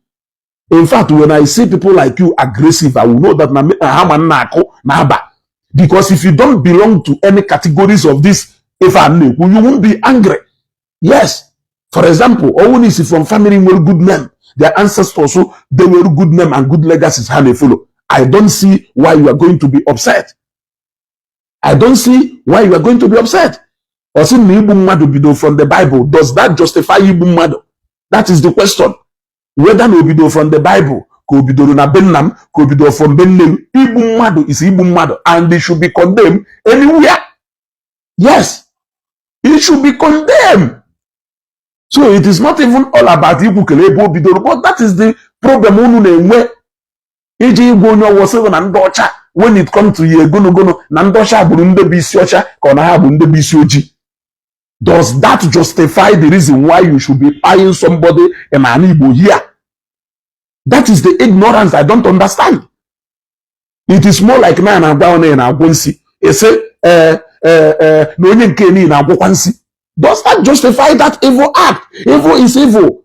In fact, when I see people like you aggressive, I will know that na ha ma nna akụ na aba, because if you don't belong to any categories of this ife a na-ekwu, you won't be angry. Yes, for example, ọnwụ is from family nwere good name, their ancestors, so they were good name and good legacies ha na-follow. I don't see why you are going to be upset. I don't see why you are going to be upset. Ọ sị na igbu mmadụ bido from the Bible. Does that justify igbu mmadụ? That is the question. Whether na obido from the Bible, ka o bidoro na be nna m, ka o bidoro from be nne m, igbu mmadụ is igbu mmadụ, and it should be condemned anywhere. Yes, it should be condemned. So it is not even all about ikwukele ebe o bidoro, but that is the problem unu na-enwe iji ịgwa onye ọwụ sị na ndị ọcha, when it come to ya egonogono na ndị ọcha gburu ndị bụ isi ọcha ka ọ na ha bụ ndị bụ isi ojii. Does that justify the reason why you should be buying somebody in an Igbo here? That is the ignorance I don't understand. It is more like na na-agwa onye na-agwọ nsi ese ee ee na onye nke niile na-agwọkwa nsi. Does that justify that evil act? Evil is evil.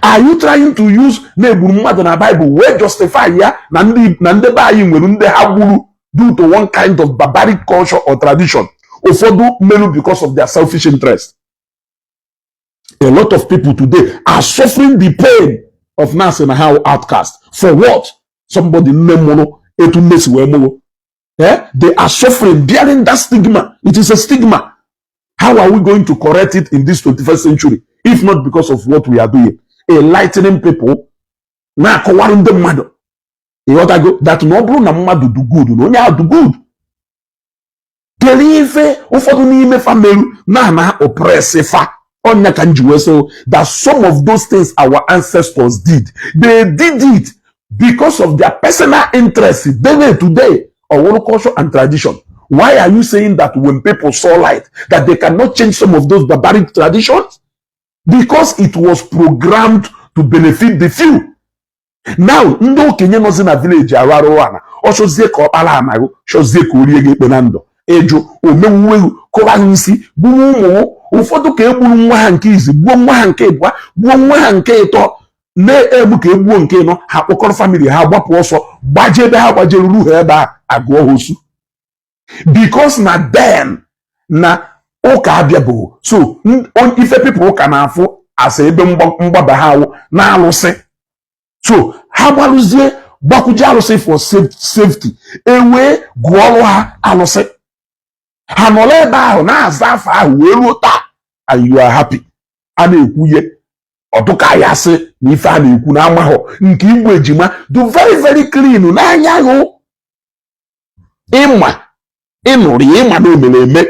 Are you trying to use na-egburu mmadụ na Bible wee justify ya na ndị be anyị nwere ndị ha gburu due to one kind of barbaric culture or tradition ụfọdụ merụ because of their selfish interest? A lot of people today are suffering the pain of na na how outcast. For what? Somebody nne mụrụ etu nne si wee mụrụ. Eh? They are suffering, bearing that stigma. It is a stigma. How are we going to correct it in this 21st century if not because of what we are doing, enlightening people, na-akọwara ndị mmadụ? Ịghọtago that na ọ bụrụ na mmadụ do good, na onye ahụ do good, kedu ife ụfọdụ n'ime fa meru na oppress fa? Ọnya ka m ji wee sị that some of those things our ancestors did, they did it because of their personal interest. Then today, our culture and tradition, why are you saying that when people saw light that they cannot change some of those barbaric traditions? Because it was programmed to benefit the few. Now ndị okenye nọzi na village arụ arụ ana, ọ chọzie ka ọ kpara anaghụ, chọzie ka o rie gị ekpe na ndụ, ịjụ omenwuwehu, kụwa ha isi, gbuo ụmụ ụfọdụ, ka e gburu nwa ha nke izi, gbuo nwa ha nke ịbụa, gbuo nwa ha nke ịtọ, na-egbu ka egbuo nke ịnọ. Ha kpọkọrọ family ha, gbapụ ọsọ, gbaje ebe ha gbajere, ru ha ebe a, agụọ ha osu, because na then na ụka abịabụghị. So ife people ụka na-afụ asa ebe mgbaba ha awụ na alụsị. So ha gbalụzie, gbakwuje alụsị for safety, ewee gụọrụ ha alụsị, ha nọrọ ebe ahụ na-aza afọ ahụ wee ruo taa. And you are happy. A na-ekwuye ọdụka ya sị na ife a na-ekwu na amahọ nke igbu ejima do very very clean n'anya hụ. Ịma ịnụrụ ya, ịma na o mere eme.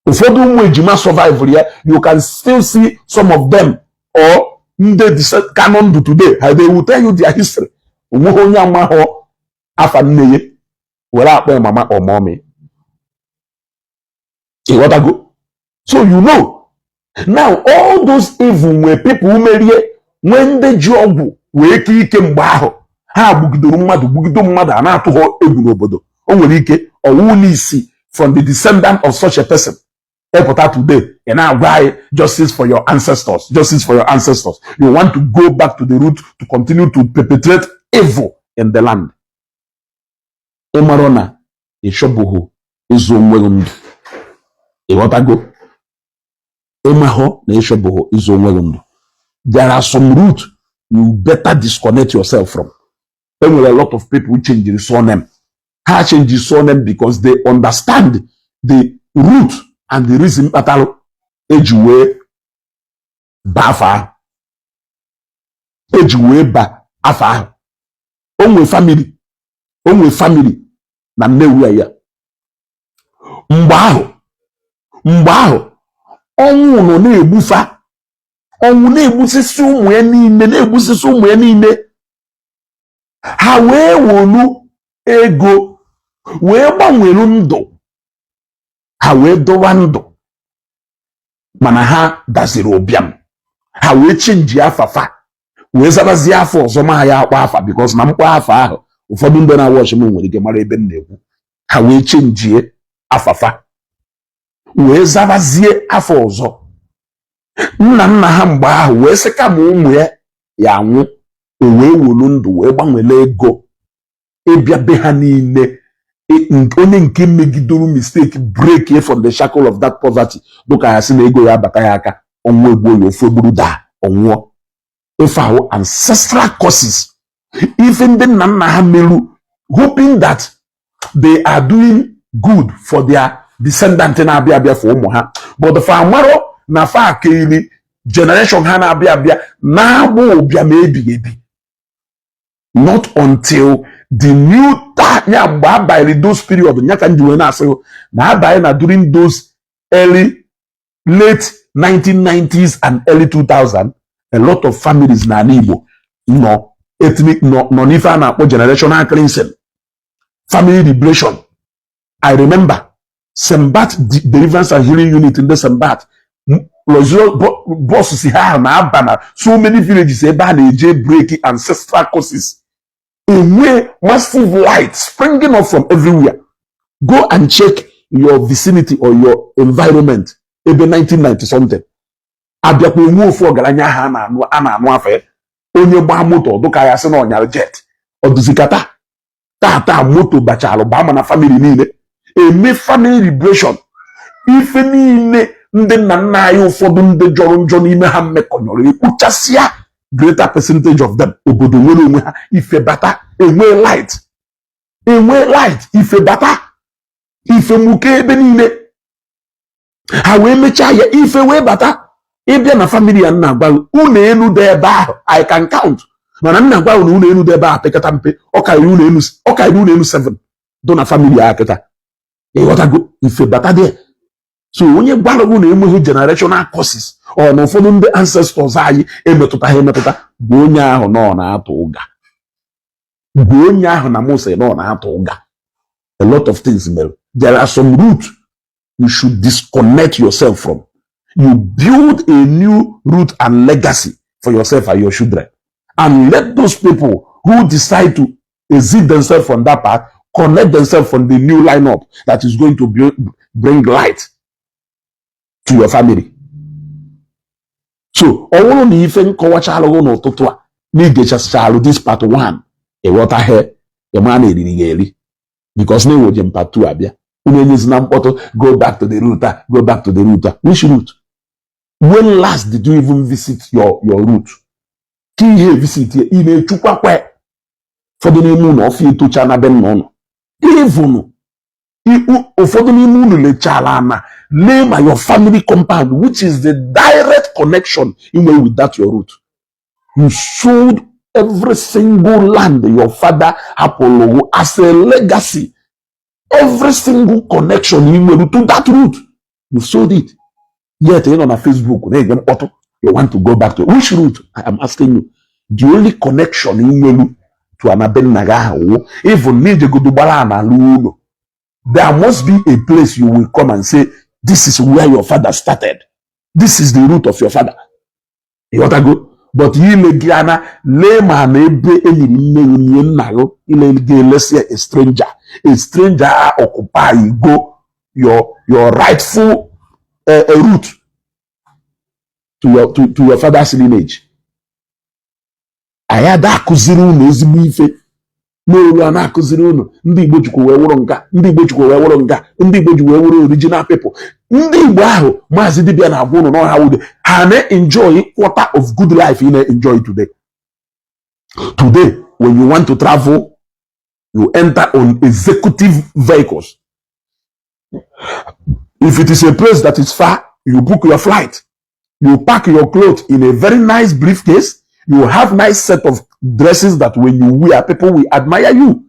Ụfọdụ ụmụ ejima survive ya. You can still see some of them or ndị ka nọ ndụ today ha, they will tell you their history. Onweghị onye amahọ afa nne ya were akpọ ya mama or mommy. Ịghọtago? So you know now, all those evil nwee people merie, nwee ndị ji ọgwụ wee kee ike. Mgbe ahụ ha gbugidoro mmadụ, gbugido mmadụ, a na-atụ ha egwu n'obodo. O nwere ike ọwụ n'isi from the descendant of such a person epụta today, ị na-agwa anyị justice for your ancestors, justice for your ancestors. You want to go back to the root to continue to perpetrate evil in the land. Ịmarụ na ịchọbụghị ịzụ onwe gị ndụ. Ịghọtago? Ịmahụ na ịchọbụghị ịzụ onwe gị ndụ, there are some root you better disconnect yourself from. Enwere a lot of people change surname. Ha change surname because they understand the root and the reason kpatara eji wee ba afa ahụ, eji wee ba afa ahụ. O nwe family na Nnewi ya mgbe ahụ. Mgbe ahụ ọnwụ nọ na-egbufa, ọnwụ na-egbusisi ụmụ ya niile, na-egbusisi ụmụ ya niile. Ha wee wolu ego wee gbanwelu ndụ ha, wee dọwa ndụ, mana ha daziri ụbịam. Ha wee change afafa, wee zabazie afọ ọzọ. Ma ya akpọ afa, because na mkpọ afa ahụ, ụfọdụ ndị na-awọchị m nwere ike mara ebe m na-ekwu. Ha wee changie afafa, wee zabazie afọ ọzọ. Nna nna ha mgbe ahụ wee sị kama ụmụ ya ya anwụ, o wee wolu ndụ wee gbanwere ego. Ịbịa be ha niile, onye nke megidoro mistake break from the shackle of that poverty, dụka ya sị na ego ya abata ya aka, ọnwụ egbuo ya, ofu egburu daa, ọnwụọ. Ife ahụ, ancestral curses, ife ndị nna nna ha meru, hoping that they are doing good for their descendant na-abịa abịa, for ụmụ ha, but fa amarọ na fa keili generation ha na-abịa abịa na-agba ụbịam ebighị ebi. Not until the new ta ya mgbe abalị those period ya ka m ji wee na-asị na abalị na during those early late 1990s and early 2000, a lot of families n'ala Igbo nọ ethnic nọ n'ife a na-akpọ generational cleansing, family liberation. I remember Sembat Deliverance and Healing Unit, ndị Sembat bọs si ha na-aba na so many villages ebe a na-eje break ancestral curses, enwe massive light springing up from everywhere. Go and check your vicinity or your environment ebe 1990 something abịakwa, enwe ofu ọgaranya ahụ a na-anụ afọ ya. Onye gbaa moto, dụka ya sị na ọnyara jet ọdụzikata tata moto bachalụ baa ma na family niile, eme family liberation. Ife niile ndị nna nna anyị, ụfọdụ ndị jọrọ njọ n'ime ha mmekọnyọrọ, ekpuchasịa greater percentage of them. Obodo nwere onwe ha, ife bata, enwe light, enwe light, ife bata, ife muke ebe niile. Ha wee mechaa ya, ife wee bata. Ịbịa na family ya, nna gwa unu, elu dị ebe ahụ, I can count, mana nna gwa unu, unu elu dị ebe ahụ pekata mpe, ọ karịrị unu elu, ọ karịrị unu elu 7 dị na family ya kịta. Ịghọtago? Ife bata dị. So onye gwara gị na enweghị generational curses ọ na ụfọdụ ndị ancestors anyị emetụtaghị emetụta bụ onye ahụ na ọ na-atụ ụga, bụ onye ahụ na mụ sị na ọ na-atụ ụga. A lot of things mere. There are some root you should disconnect yourself from. You build a new root and legacy for yourself and your children, and let those people who decide to exit themselves from that path connect themselves from the new lineup that is going to bring light to your family. So ọ bụrụ na ife nkọwachalụghị n'ụtụtụ a na igechasịchalụ this part 1, ịghọtaghị, ịma na eriri ga eri, because na eweje m part 2 abịa. Unu enyezina mkpọtụ, "Go back to the root a, go back to the root a." Which root? When last did you even visit your root? Ka ihe visit ya, ị na-echukwakwa ụfọdụ n'ime unu ọfịa etocha na be nna ụnụ. Even ụfọdụ n'ime unu lechala na lee ma your family compound, which is the direct connection inwe with that your root. You sold every single land your father hapụrụ as a legacy. Every single connection ị nwere to that root, you sold it. Yet ị nọ na Facebook na-ege mkpọtụ, you want to go back to which root? I am asking you. The only connection ị nwere to anabe nna gị ahụ wụ even na ijegodo gbara n'ala ụlọ. There must be a place you will come and say, "This is where your father started. This is the root of your father." Ịghọtago? But ile gị anya lee ma na ebe enyiri nne gị nie nna gị, ile gị elesi a stranger, a stranger occupy go your rightful root to your father's lineage. Anyị ada akụziri unu ezigbo ife n'olu a na-akụziri unu. Ndị Igbo jikwa wee wụrụ nka, ndị Igbo jikwa wee wụrụ nka, ndị Igbo ji wee wụrụ original people. Ndị Igbo ahụ Maazị Dibia na-agwa unu n'ọha wude ha na-enjoy quarter of good life ị na-enjoy today. Today, when you want to travel, you enter on executive vehicles. If it is a place that is far, you book your flight, you pack your clothes in a very nice briefcase, you have nice set of dresses that when you wear, people will admire you.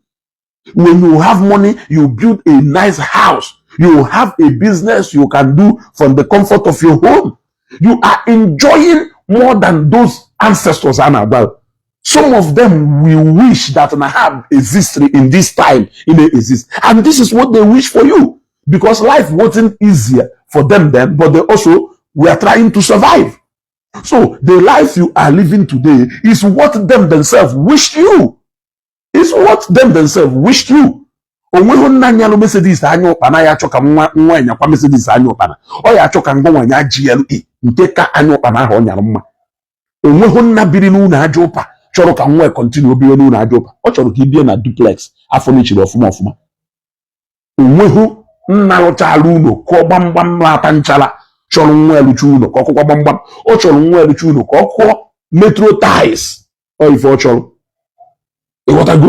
When you have money, you build a nice house, you have a business you can do from the comfort of your home. You are enjoying more than those ancestors are about. Some of them will wish that na have existed in this time in exist, and this is what they wish for you, because life wasn't easier for them then, but they also were trying to survive. So the life you are living today is what them themselves wished you. Is what them themselves wished you. Onweghị nna anyalụ Mercedes anya ụkpana ya achọ ka nwa nwa nyakwa Mercedes anya ụkpana. Ọ ya achọ ka ngwa nya GLE nke ka anya ụkpana ahụ ọ nyara mma. Onweghị nna biri n'ụlọ aja ụpa chọrọ ka nwa continue biri n'ụlọ aja ụpa. Ọ chọrọ ka ibie na duplex afọ mechiri ọfụma ọfụma. Onweghị nna rụchala ụlọ kụọ gbamgbam na-ata nchara chọrọ nwa elucha ụlọ ka ọ kụkwa gbamgbam. Ọ chọrọ nwa elucha ụlọ ka ọ kụọ metro tiles. Ọ ife ọ chọrọ, ịghọtago?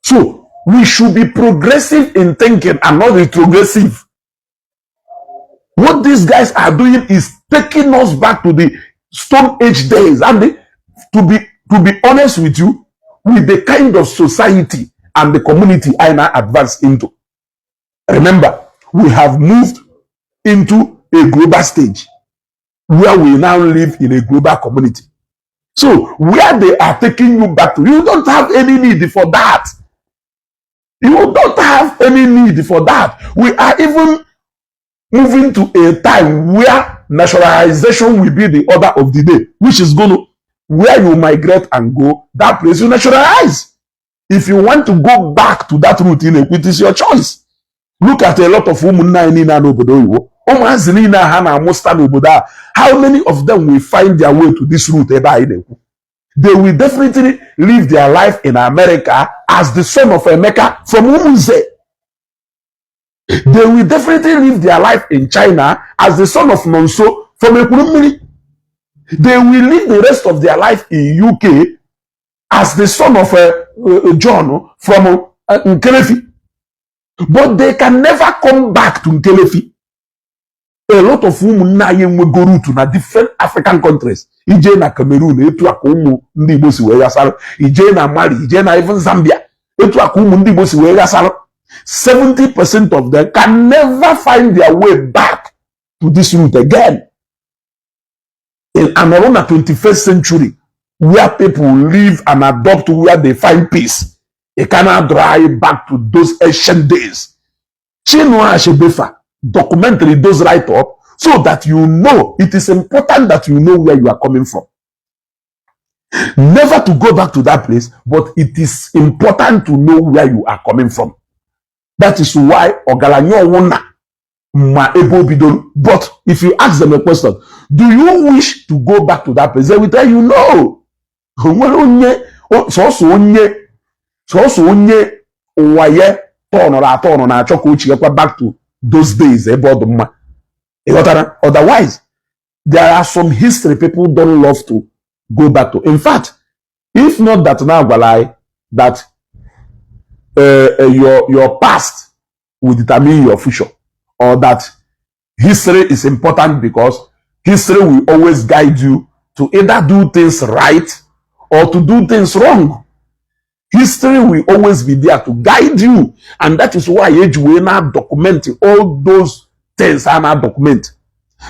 So we should be progressive in thinking and not retrogressive. What these guys are doing is taking us back to the Stone Age days. And to be honest with you, with the kind of society and the community I now advance into, remember, we have moved into a global stage where we now live in a global community. So where they are taking you back to, you don't have any need for that. You don't have any need for that. We are even moving to a time where nationalization will be the order of the day, which is going to where you migrate and go, that place you nationalize. If you want to go back to that routine, it is your choice. Look at a lot of ụmụnne anyị niile n'obodo oyibo, ụmụazị niile a ha na-amụsta n'obodo a. How many of them will find their way to this route ebe anyị na-ekwu? They will definitely live their life in America as the son of Emeka from Umunze. They will definitely live their life in China as the son of Nonso from Ekwurummiri. They will live the rest of their life in UK as the son of John from Nkelefi. But they can never come back to Nkelefi. A lot of ụmụnne anyị enwego root na different African countries. Ije na Cameroon, etu a ka ụmụ ndị Igbo si wee ghasara. Ije na Mali, ije na even Zambia, etu a ka ụmụ ndị Igbo si wee ghasara. 70% of them can never find their way back. to this route again. In anọrọ na 21st century where people live and adopt, where they find peace, it cannot drive back to those ancient days. Chinua Achebe documentary, those write up so that you know it is important that you know where you are coming from. Never to go back to that place, but it is important to know where you are coming from. That is why ọgaranya ọwụna ma ebe o bidoro. But if you ask them a question, "Do you wish to go back to that place?" they will tell you no. O nwere onye sọsọ onye ụwa ya tọnụrụ atọnụ na-achọ ka o chighakwa back to those days ebe ọ dị mma. Ị ghọtara? Otherwise, there are some history people don't love to go back to. In fact, if not that na agwala anyị that your past will determine your future, or that history is important because history will always guide you to either do things right or to do things wrong. History will always be there to guide you, and that is why eji wee na document all those things a na document,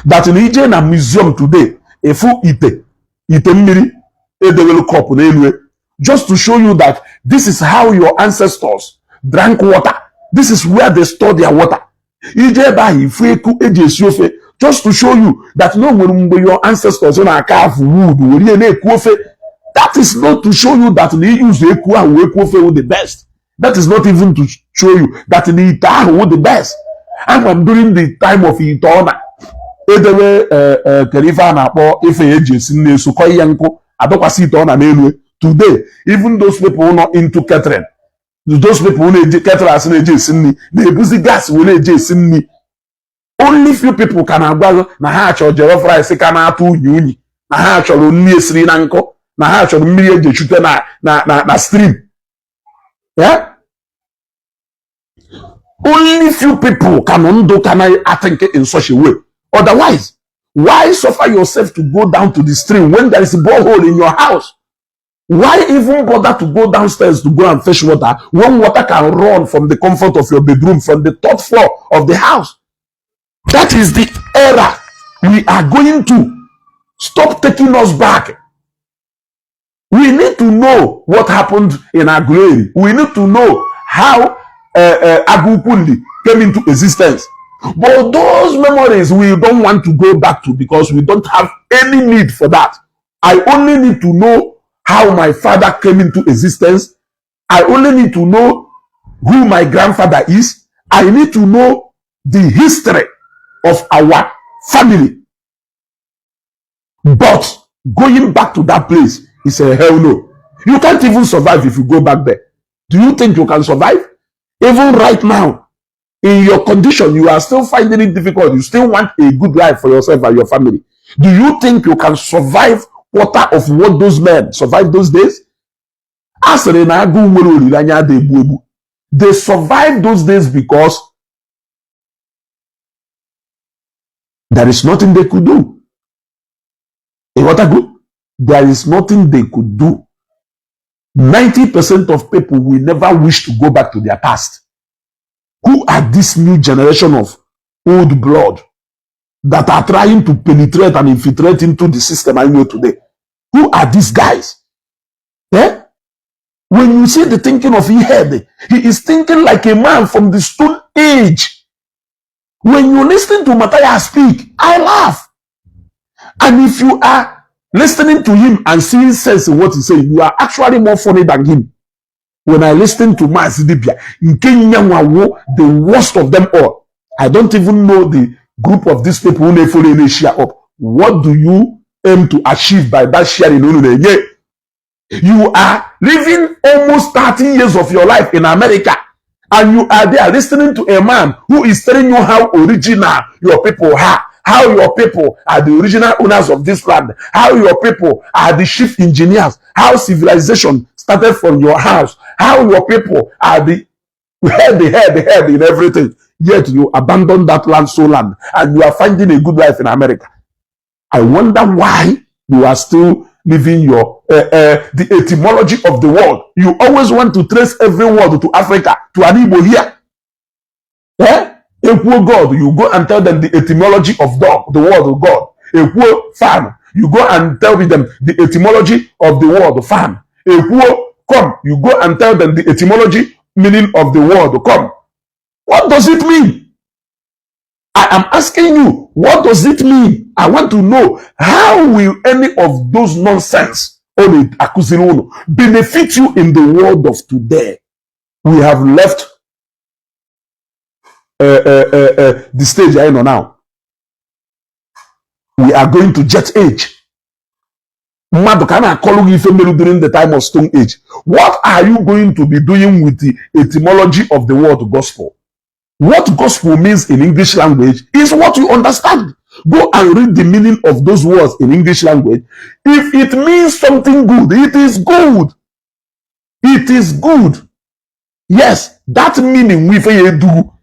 that na ije na museum today, efu ite mmiri edewelu cup n'elu, just to show you that this is how your ancestors drank water, this is where they store their water. Ije ebe ahụ, ifu eku eji esi ofe, just to show you that no nwere mgbe your ancestors na-aka afụ wood were ihe na-eku ofe. That is not to show you that na use eku ahụ wee kuo ofe wụ the best. That is not even to show you that na ite ahụ wụ the best. Ama m during the time of ite ọna edewe kere ife a na-akpọ ife eji esi nri, esokọ ihe nkụ adọkwasị ite ọna n'elu. Today, even those people nọ into catering, those people na-eji caterers na-eji esi nri, na-ebuzi gas were eji esi nri. Only few people ka na-agwa gị na ha chọrọ jollof rice ka na-atụ unyi unyi, na ha chọrọ nri esiri na nkụ, na ha chọrọ mmiri eji echute na stream. Yeah? Only few people ka nọ ndụ ka na think in such a way. Otherwise, why suffer yourself to go down to the stream when there is a borehole in your house? Why even bother to go downstairs to go and fetch water when water can run from the comfort of your bedroom, from the third floor of the house? That is the era we are going to. Stop taking us back. We need to know what happened in Aguleri. We need to know how Agukwundi came into existence. But those memories we don't want to go back to because we don't have any need for that. I only need to know how my father came into existence. I only need to know who my grandfather is. I need to know the history of our family. But going back to that place is a hell no. You can't even survive if you go back there. Do you think you can survive? Even right now, in your condition, you are still finding it difficult. You still want a good life for yourself and your family. Do you think you can survive quarter of what those men survived those days? A sịrị na agụụ nwere olileanya ada egbu egbu. They survived those days because there is nothing they could do. Ịghọtago? There is nothing they could do. 90% of people will never wish to go back to their past. Who are this new generation of old blood that are trying to penetrate and infiltrate into the system I know today? Who are these guys? Eh? When you see the thinking of head, he is thinking like a man from the Stone Age. When you listen to Matthias speak, I laugh. And if you are listening to him and seeing sense in what he's saying, you are actually more funny than him. When I listen to Mazi Dibia, nke nyanwawo, the worst of them all. I don't even know the group of these people who follow share up. What do you aim to achieve by that sharing? Unu na-enye? You are living almost 30 years of your life in America, and you are there listening to a man who is telling you how original your people are, how your people are the original owners of this land, how your people are the chief engineers, how civilization started from your house, how your people are the head in everything. Yet you abandon that land, so land, and you are finding a good life in America. I wonder why you are still living your the etymology of the word. You always want to trace every word to Africa, to an Igbo here. Eh? Ekwuo God, you go and tell them the etymology of dog, the word God. Ekwuo fan, you go and tell them the etymology of the word fan. Ekwuo come, you go and tell them the etymology meaning of the word come. What does it mean? I am asking you, what does it mean? I want to know, how will any of those nonsense only akụziri unu benefit you in the world of today? We have left the stage I know now. We are going to jet age. Mmadụ ka a na-akọlụ gị ife mere during the time of Stone Age. What are you going to be doing with the etymology of the word gospel? What gospel means in English language is what you understand. Go and read the meaning of those words in English language. If it means something good, it is good. It is good. Yes, that meaning ife ya edu.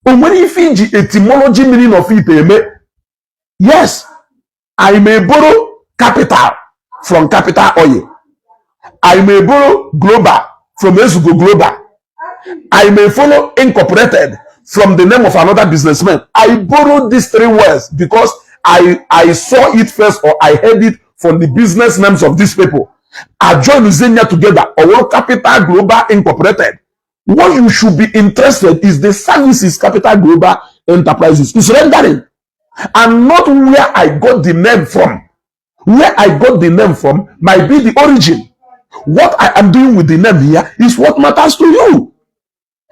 O nwere ife iji etymology meaning of it eme. Yes, I may borrow capital from Capital Oil. I may borrow global from Ezugo Global. I may follow incorporated from the name of another businessman. I borrowed these three words because I saw it first or I heard it from the business names of these people. I joined Zenia together or Capital Global Incorporated. What you should be interested is the services Capital Global Enterprises is rendering and not where I got the name from. Where I got the name from might be the origin. What I am doing with the name here is what matters to you.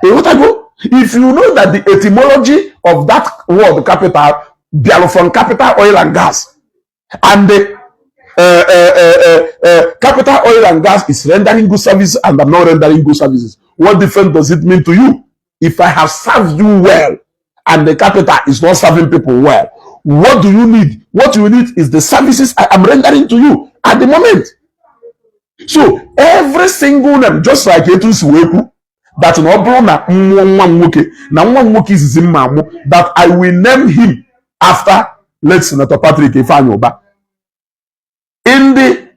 Eh, what I go? If you know that the etymology of that word capital bịalụ from Capital Oil and Gas, and the Capital Oil and Gas is rendering good services and I'm not rendering good services, what difference does it mean to you? If I have served you well and the capital is not serving people well, what do you need? What you need is the services I am rendering to you at the moment. So every single name, just like etu si wee kwu that na ọ bụrụ na mmụọ nwa m nwoke na nwa m nwoke izizi mma amụ, that I will name him after late Senator Patrick Ifeanyi Uba. In the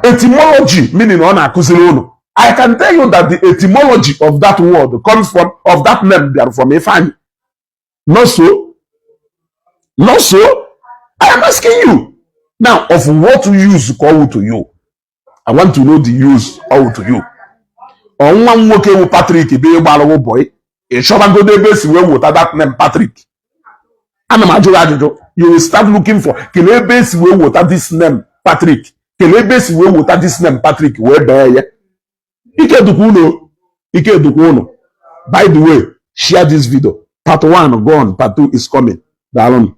etymology meaning ọ na-akụziri unu, I can tell you that the etymology of that word comes from, of that name bịara from Ifeanyi. Not so? Not so? I am asking you now, of what use ka ọ wụ to you? I want to know the use ọ wụ to you. Ọ nwa m nwoke wụ Patrick bụ ịgbalụwụ boy, ị chọbagodo ebe esi wee weta that name Patrick. Ana m ajụ gị ajụjụ. You will start looking for kelee ebe esi wee weta this name Patrick, kelee ebe esi wee weta this name Patrick wee bee ya. Ike dukwa unu, ike dukwa unu. By the way, share this video. Part 1 gone, part 2 is coming. Daalụnụ.